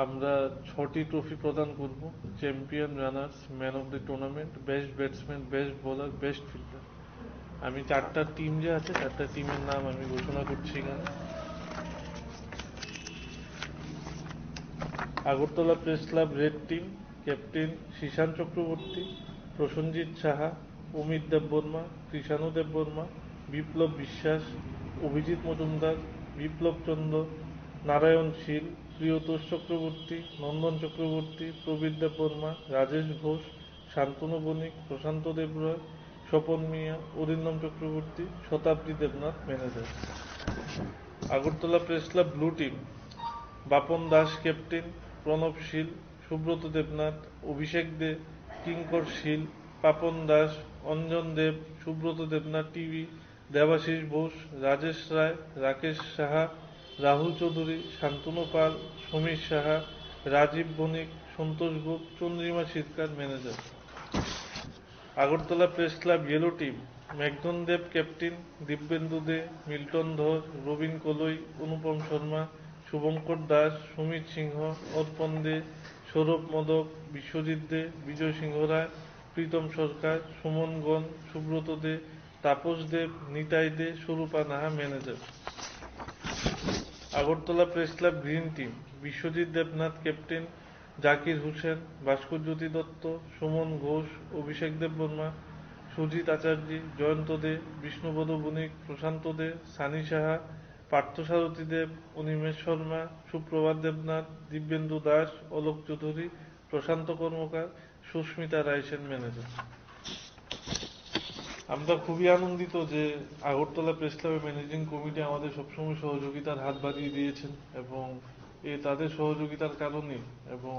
আমরা ছটি ট্রফি প্রদান করব: champion runners, man of the tournament, best batsman, best bowler, best fielder. আমি চারটা টিম যে আছে, চারটা টিমের নাম আমি ঘোষণা করছি এখানে। Agartala press club red team, captain শীশান চক্রবর্তী, প্রসেনজিৎ সাহা, অমিত দেববর্মা, কৃষাণু দেববর্মা, বিপ্লব বিশ্বাস, অভিজিৎ মজুমদার, বিপ্লব চন্দ, নারায়ণ শীল, প্রিয়তোষ চক্রবর্তী, নন্দন চক্রবর্তী, প্রবীর দেববর্মা, রাজেশ ঘোষ, শান্তনু বণিক, প্রশান্ত দেবরায়, স্বপন মিয়া, Arindam Chakraborty, Shatabdi Debnath, manager. Agartala press club blue team, Bapan Das captain, Pranab Shil, Subrata Debnath, Abhishek De, Kinkar Shil, Papan Das, Anjan Deb, Subrata Debnath TV, Debashis Bose, Rajesh Roy, Rakesh Saha, Rahul Chowdhury, Shantanu Pal, Samir Saha, Rajib Banik, Santosh Gope, Chandrima Sarkar, manager. Agartala press club yellow team, Meghdan Deb captain, Dibyendu De, Milton Dhar, Robin কলই, অনুপম শর্মা, শুভঙ্কর দাস, সুমিত সিংহ, অর্পণ দে, সৌরভ মোদক, বিশ্বজিৎ দে, বিজয় সিংহ রায়, প্রীতম Sarkar, Suman Gan, Subrata De, Tapas Deb, Nitai De, Swarupa Naha, manager. Agartala press club green team, Biswajit Debnath captain, Zakir Hossain, Bhaskar Jyoti Dutta, Suman Ghosh, Abhishek Debbarma, Sujit Acharya, Joyanta De, Bishnupada Banik, Prashanta De, Sunny Saha, Parthasarathi Deb, Animesh Sharma, Suprabhat Debnath, Dibyendu Das, Alok Chowdhury, Prashanta Karmakar, Susmita Raisen, manager. আমরা খুবই আনন্দিত যে আগরতলা প্রেস ক্লাবের ম্যানেজিং কমিটি আমাদের সবসময় সহযোগিতার হাত বাড়িয়ে দিয়েছেন এবং এ তাদের সহযোগিতার কারণে এবং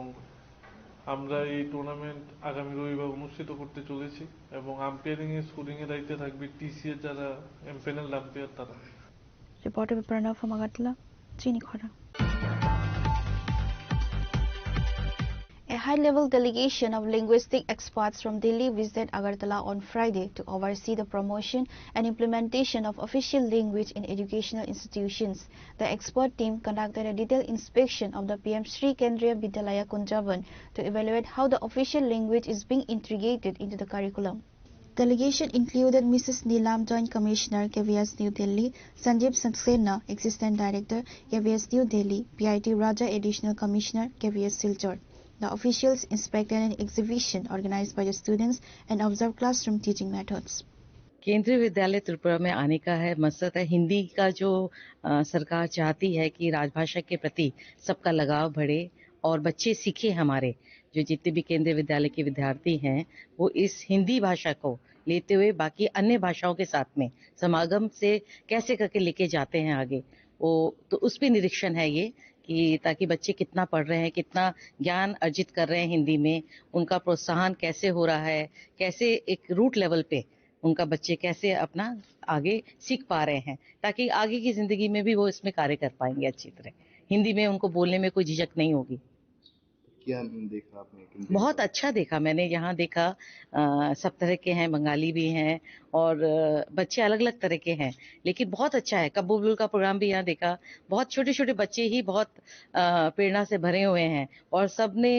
আমরা এই টুর্নামেন্ট আগামী রবিবার অনুষ্ঠিত করতে চলেছি এবং আম্পায়ারিং এ স্কোরিং এ দায়িত্বে থাকবে টিসিএ যারা এমপ্যানেলড আম্পায়ার তারা। Reporter Pranav from Agartala, Chini Khorang. A high-level delegation of linguistic experts from Delhi visited Agartala on Friday to oversee the promotion and implementation of official language in educational institutions. The expert team conducted a detailed inspection of the P M Shri Kendriya Vidyalaya Kunjabhan to evaluate how the official language is being integrated into the curriculum. Delegation included Missus Neelam, Joint Commissioner, K V S New Delhi, Sanjeev Saxena, Assistant Director, K V S New Delhi, P I T Raja, Additional Commissioner, K V S Silchar. The officials inspected an exhibition organized by the students and observed classroom teaching methods. केंद्रीय विद्यालय त्रिपुरा में आने का है मकसद है हिंदी का जो अ, सरकार चाहती है कि राजभाषा के प्रति सबका लगाव बढ़े और बच्चे सीखे हमारे जो जितने भी केंद्रीय विद्यालय के विद्यार्थी हैं वो इस हिंदी भाषा को लेते हुए बाकी अन्य भाषाओं के साथ में समागम से कैसे करके लेके जाते हैं आगे वो तो उस पे निरीक्षण है ये कि ताकि बच्चे कितना पढ़ रहे हैं कितना ज्ञान अर्जित कर रहे हैं हिंदी में उनका प्रोत्साहन कैसे हो रहा है कैसे एक रूट लेवल पे उनका बच्चे कैसे अपना आगे सीख पा रहे हैं ताकि आगे की जिंदगी में भी वो इसमें कार्य कर पाएंगे अच्छी तरह हिंदी में उनको बोलने में कोई झिझक नहीं होगी। क्या देखा आपने किन बहुत अच्छा देखा मैंने यहाँ देखा अ, सब तरह के हैं बंगाली भी हैं और अ, बच्चे अलग अलग तरह के हैं लेकिन बहुत अच्छा है कब्बू बुलबुल का प्रोग्राम भी यहाँ देखा बहुत छोटे छोटे बच्चे ही बहुत अ, प्रेरणा से भरे हुए हैं और सबने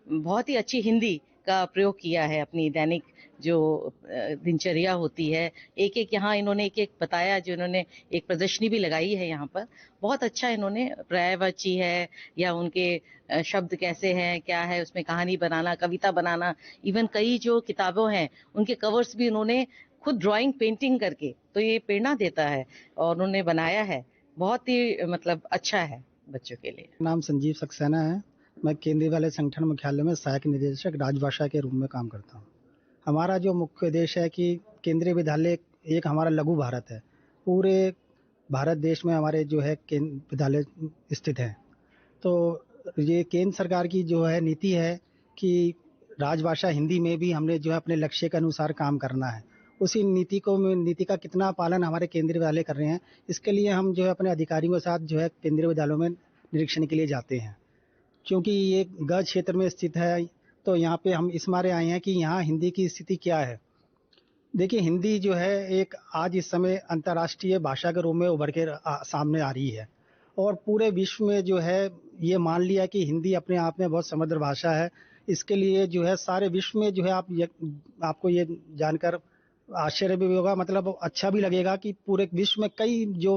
बहुत ही अच्छी हिंदी का प्रयोग किया है अपनी दैनिक जो अ, दिनचर्या होती है एक एक यहाँ इन्होंने एक एक बताया जो इन्होंने एक प्रदर्शनी भी लगाई है यहाँ पर बहुत अच्छा इन्होंने पर्यायवाची है या उनके अ, शब्द कैसे हैं क्या है उसमें कहानी बनाना कविता बनाना इवन कई जो किताबों हैं उनके कवर्स भी उन्होंने खुद ड्राइंग पेंटिंग करके तो ये प्रेरणा देता है और उन्होंने बनाया है बहुत ही मतलब अच्छा है बच्चों के लिए। नाम संजीव सक्सेना है। मैं केंद्रीय विद्यालय संगठन मुख्यालय में सहायक निदेशक राजभाषा के रूप में काम करता हूँ। हमारा जो मुख्य उद्देश्य है कि केंद्रीय विद्यालय एक हमारा लघु भारत है। पूरे भारत देश में हमारे जो है केंद्र विद्यालय स्थित हैं। तो ये केंद्र सरकार की जो है नीति है कि राजभाषा हिंदी में भी हमने जो है अपने लक्ष्य के अनुसार काम करना है। उसी नीति को नीति का कितना पालन हमारे केंद्रीय विद्यालय कर रहे हैं, इसके लिए हम जो है अपने अधिकारियों के साथ जो है केंद्रीय विद्यालयों में निरीक्षण के लिए जाते हैं। क्योंकि ये गज क्षेत्र में स्थित है, तो यहाँ पे हम इस मारे आए हैं कि यहाँ हिंदी की स्थिति क्या है। देखिए, हिंदी जो है एक आज इस समय अंतर्राष्ट्रीय भाषा के रूप में उभर के आ, सामने आ रही है। और पूरे विश्व में जो है, ये मान लिया कि हिंदी अपने आप में बहुत समृद्ध भाषा है। इसके लिए जो है, सारे विश्व में जो है, आप ये, आपको ये जानकर आश्चर्य भी होगा, मतलब, अच्छा भी लगेगा कि पूरे विश्व में कई जो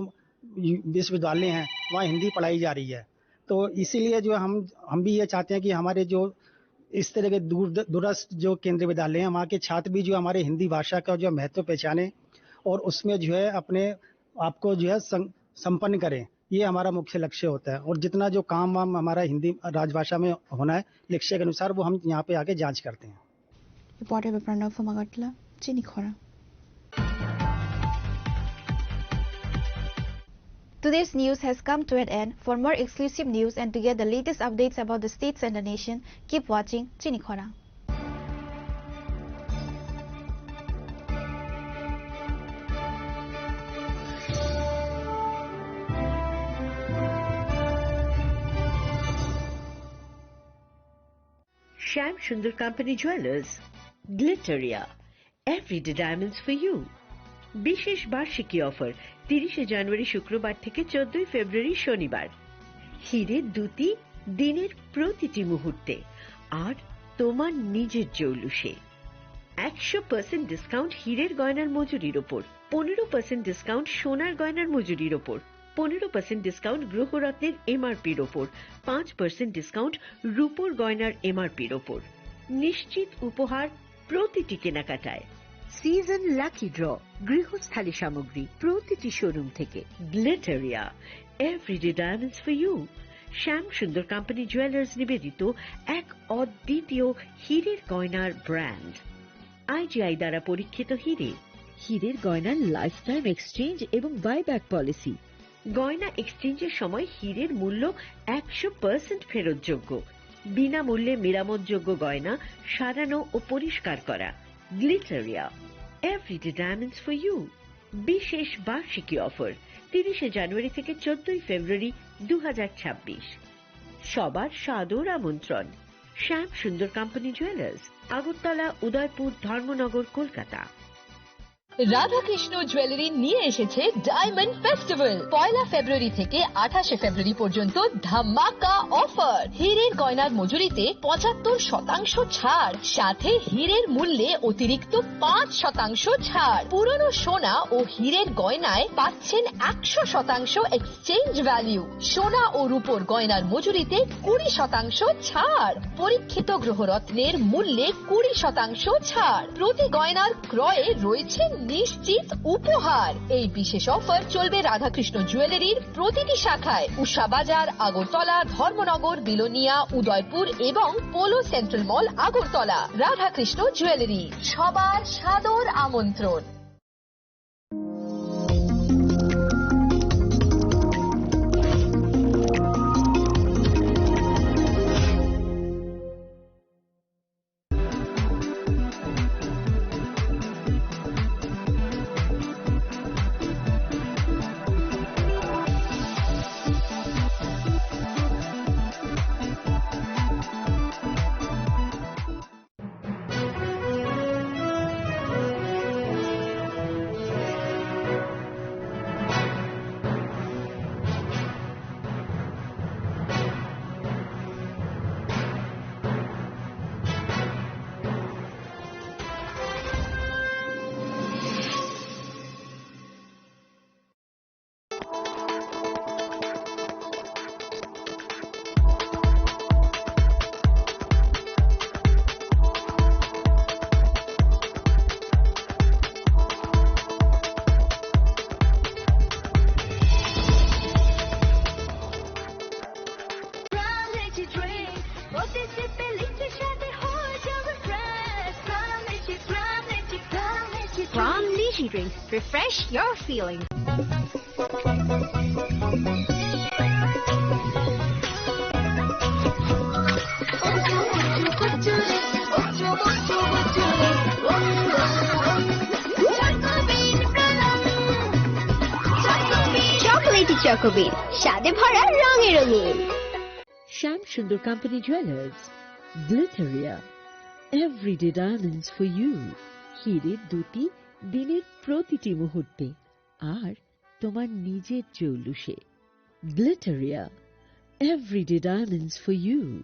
विश्वविद्यालय हैं, वहाँ हिंदी पढ़ाई जा रही है। तो इसीलिए जो हम, हम भी ये चाहते हैं कि हमारे जो इस तरह के दूर, दूरस्थ जो केंद्रीय विद्यालय हैं, वहाँ के छात्र भी जो हमारे हिंदी भाषा का जो महत्व पहचाने और उसमें जो है, अपने आप को जो है, सं-, संपन्न करें। ये हमारा मुख्य लक्ष्य होता है। और जितना जो काम वाम हमारा हिंदी राजभाषा में होना है, लक्ष्य के अनुसार, वो हम यहाँ पे आके जांच करते हैं। Reporter Bipranav from Agartala, Chini Khorang. Today's news has come to an end. For more exclusive news and to get the latest updates about the states and the nation, keep watching Chini Khorang. Shyam Sundar Company Jewelers, Glitteria, everyday diamonds for you. বিশেষ বার্ষিকী অফার, তিরিশে জানুয়ারি শুক্রবার থেকে চোদ্দই ফেব্রুয়ারি শনিবার। হিরে দুটি দিনের প্রতিটি মুহূর্তে, আর তোমার নিজের জৌলুসে। একশো পার্সেন্ট ডিসকাউন্ট হীরের গয়নার মজুরির ওপর, পনেরো পার্সেন্ট ডিসকাউন্ট সোনার গয়নার মজুরির ওপর, পনেরো পার্সেন্ট ডিসকাউন্ট গ্রহরত্নের এমআরপির ওপর, পাঁচ পার্সেন্ট ডিসকাউন্ট রূপোর গয়নার এমআরপির ওপর। নিশ্চিত উপহার প্রতিটি কেনাকাটায়। সিজন লাকি ড্র, গৃহস্থালী সামগ্রী প্রতিটি শোরুম থেকে। গ্লিটারিয়া, everyday diamonds for you. Shyam Sundar company jewellers নিবেদিত এক অদ্বিতীয় হীরের গয়নার ব্র্যান্ড। আইজিআই দ্বারা পরীক্ষিত হীরে। হীরের গয়নার লাইফ টাইম এক্সচেঞ্জ এবং বাইব্যাক পলিসি। গয়না এক্সচেঞ্জের সময় হীরের মূল্য একশো পার্সেন্ট ফেরতযোগ্য। বিনামূল্যে মেরামতযোগ্য গয়না সারানো ও পরিষ্কার করা। গ্লিটারিয়া, everyday diamonds for you. বিশেষ বার্ষিকী অফার, তিরিশে জানুয়ারি থেকে চোদ্দই ফেব্রুয়ারি দু হাজার ছাব্বিশ। সবার সাদর আমন্ত্রণ। শ্যাম সুন্দর কোম্পানি জুয়েলার্স, আগরতলা, উদয়পুর, ধর্মনগর, কলকাতা। রাধাকৃষ্ণ জুয়েলারি নিয়ে এসেছে ডায়মন্ড ফেস্টিভ্যাল। পয়লা ফেব্রুয়ারি থেকে আঠাশে ফেব্রুয়ারি পর্যন্ত ধামাকা অফার। হীরের গয়নার মজুরিতে পঁচাত্তর শতাংশ ছাড়, সাথে হীরের মূল্যে অতিরিক্ত পাঁচ শতাংশ ছাড়। পুরনো সোনা ও হীরের গয়নায় পাচ্ছেন একশো শতাংশ এক্সচেঞ্জ ভ্যালু। সোনা ও রূপোর গয়নার মজুরিতে কুড়ি শতাংশ ছাড়। পরীক্ষিত গ্রহরত্নের মূল্যে কুড়ি শতাংশ ছাড়। প্রতি গয়নার ক্রয়ে রয়েছে নিশ্চিত উপহার। এই বিশেষ অফার চলবে রাধাকৃষ্ণ জুয়েলারির প্রতিটি শাখায়, উষা বাজার, আগরতলা, ধর্মনগর, বিলোনিয়া, উদয়পুর এবং পোলো সেন্ট্রাল মল, আগরতলা। রাধাকৃষ্ণ জুয়েলারি, সবার সাদর আমন্ত্রণ। From Niji Drinks, refresh your feeling. Chocolatey চকোবিন, স্বাদে ভরা, রঙে রঙিন। শ্যাম সুন্দর কোম্পানি জুয়েলার্স, গ্লিটারিয়া, everyday diamonds for you. হিরে দুটি দিনের প্রতিটি মুহূর্তে, আর তোমার নিজের জৌলুসে। Glitteria, everyday diamonds for you.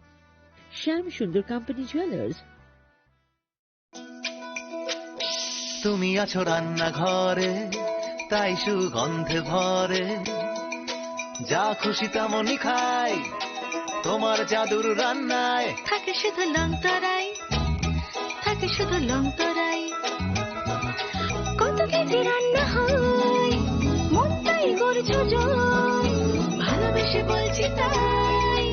Shyam Sundar Company Jewelers. তুমি আছো রান্নাঘরে, তাই সুগন্ধে ভরে। যা খুশি তেমনই খাই, তোমার জাদুর রান্নায়। থাকে শুধু লং তরাই, থাকে শুধু লং তরাই। কত কেজি রান্না হয়, মনটাই করছো জয়। ভালোবেসে বলছি তাই,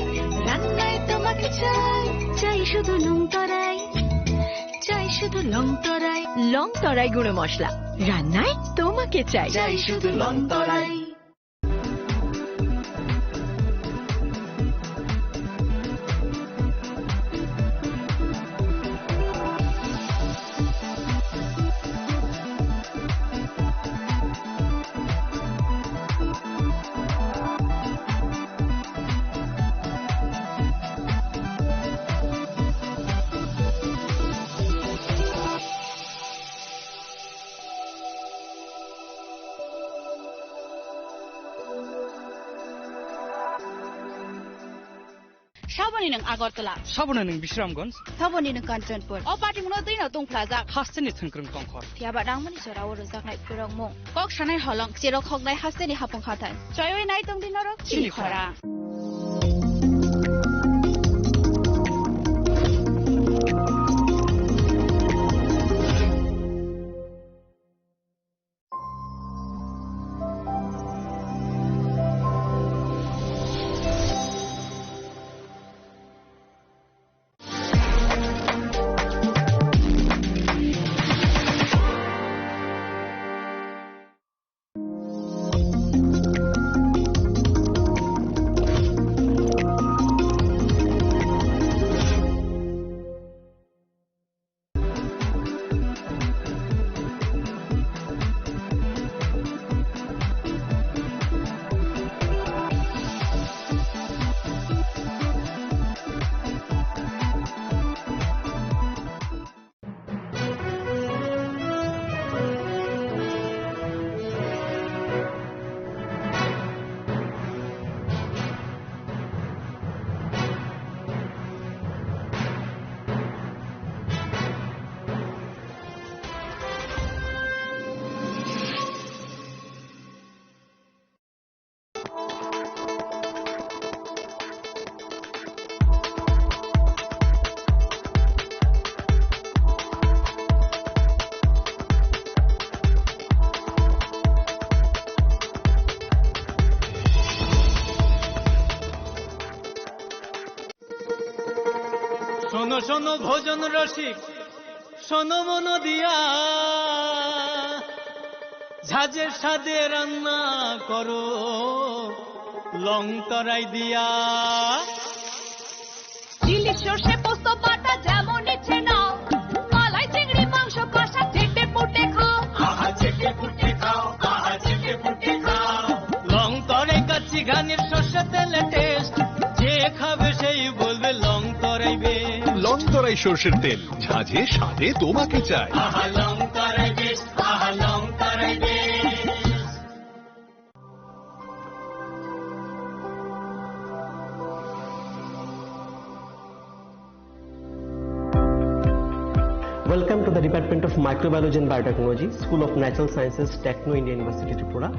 রান্নায় তোমাকে চাই, চাই শুধু লং তরাই। চাই শুধু লং তরাই। লং তরাই গুঁড়ো মশলা, রান্নায় তোমাকে চাই। চাই শুধু লং তরাই। Saboni nwng Agartala. Saboni nwng Bisramganj. Saboni nwng Kanchanpur. O party mungno twi no tongphlajak. Hasteni thwngkwrwng tongkhor. Phiya ba nangmani jora o rwjaknai phwrwngmung. Kok sanai holong, cherok hoknai hasteni hapung hathai. Choiwi nai tongdi norok chini chini khorang. শোনো শোনো ভোজন রসিক, শোনো মন দিয়া, ঝাঁঝের স্বাদে রান্না করো লং তরাই দিয়া। ইলিশ সর্ষে পোস্ত বাটা যেমন ইচ্ছে নাও, মালাই চিংড়ি মাংস কষা চেটে পুটে খাও। আহা চেটে পুটে খাও, আহা চেটে পুটে খাও। লং তরাই কাচ্চি ঘানির সর্ষে তেলে টেস্ট, যে খাবে সেই বলবে লং তরাই বেশ। লং তরাই সর্ষের তেল, ঝাঁঝে স্বাদে তোমাকে চাই। আহা লং তরাই বেশ, আহা লং তরাই বেশ। Welcome to the Department of Microbiology and Biotechnology, School of Natural Sciences, Techno India University, Tripura.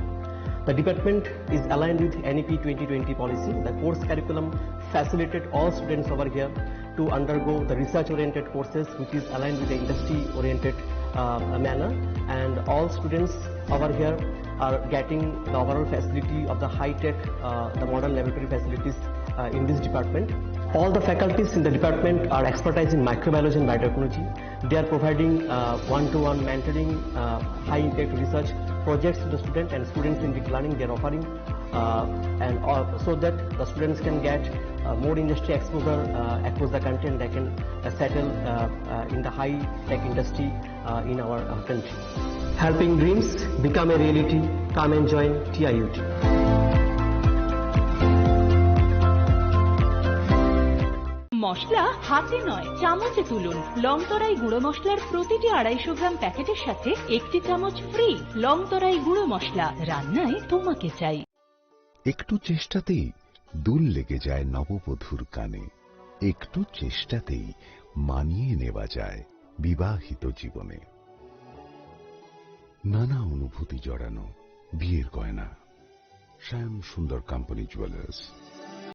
The department is aligned with N E P twenty twenty policy. The course curriculum facilitate all students over here to undergo the research-oriented courses, which is aligned with the industry-oriented, uh, manner. And all students over here are getting the overall facility of the high-tech, uh, the modern laboratory facilities, uh, in this department. All the faculties in the department are expertise in microbiology and biotechnology. They are providing, uh, one-to-one mentoring, uh, high-impact research projects to the student and students-centric learning they are offering. Uh, and, uh, so that the students can get, uh, more industry exposure, uh, across the country, and they can, uh, settle, uh, uh, in the high-tech industry, uh, in our, uh, country. Helping dreams become a reality. Come and join T I U T. মশলা হাতে নয়, চামচে তুলুন। লং তরাই গুঁড়ো মশলার প্রতিটি আড়াইশো গ্রাম প্যাকেটের সাথে একটি চামচ ফ্রি। লং তরাই গুঁড়ো মশলা, রান্নায় তোমাকে চাই। একটু চেষ্টাতেই দুল লেগে যায় নববধূর কানে। একটু চেষ্টাতেই মানিয়ে নেওয়া যায় বিবাহিত জীবনে। নানা অনুভূতি জড়ানো বিয়ের গয়না। শ্যাম সুন্দর কোম্পানি জুয়েলার্স।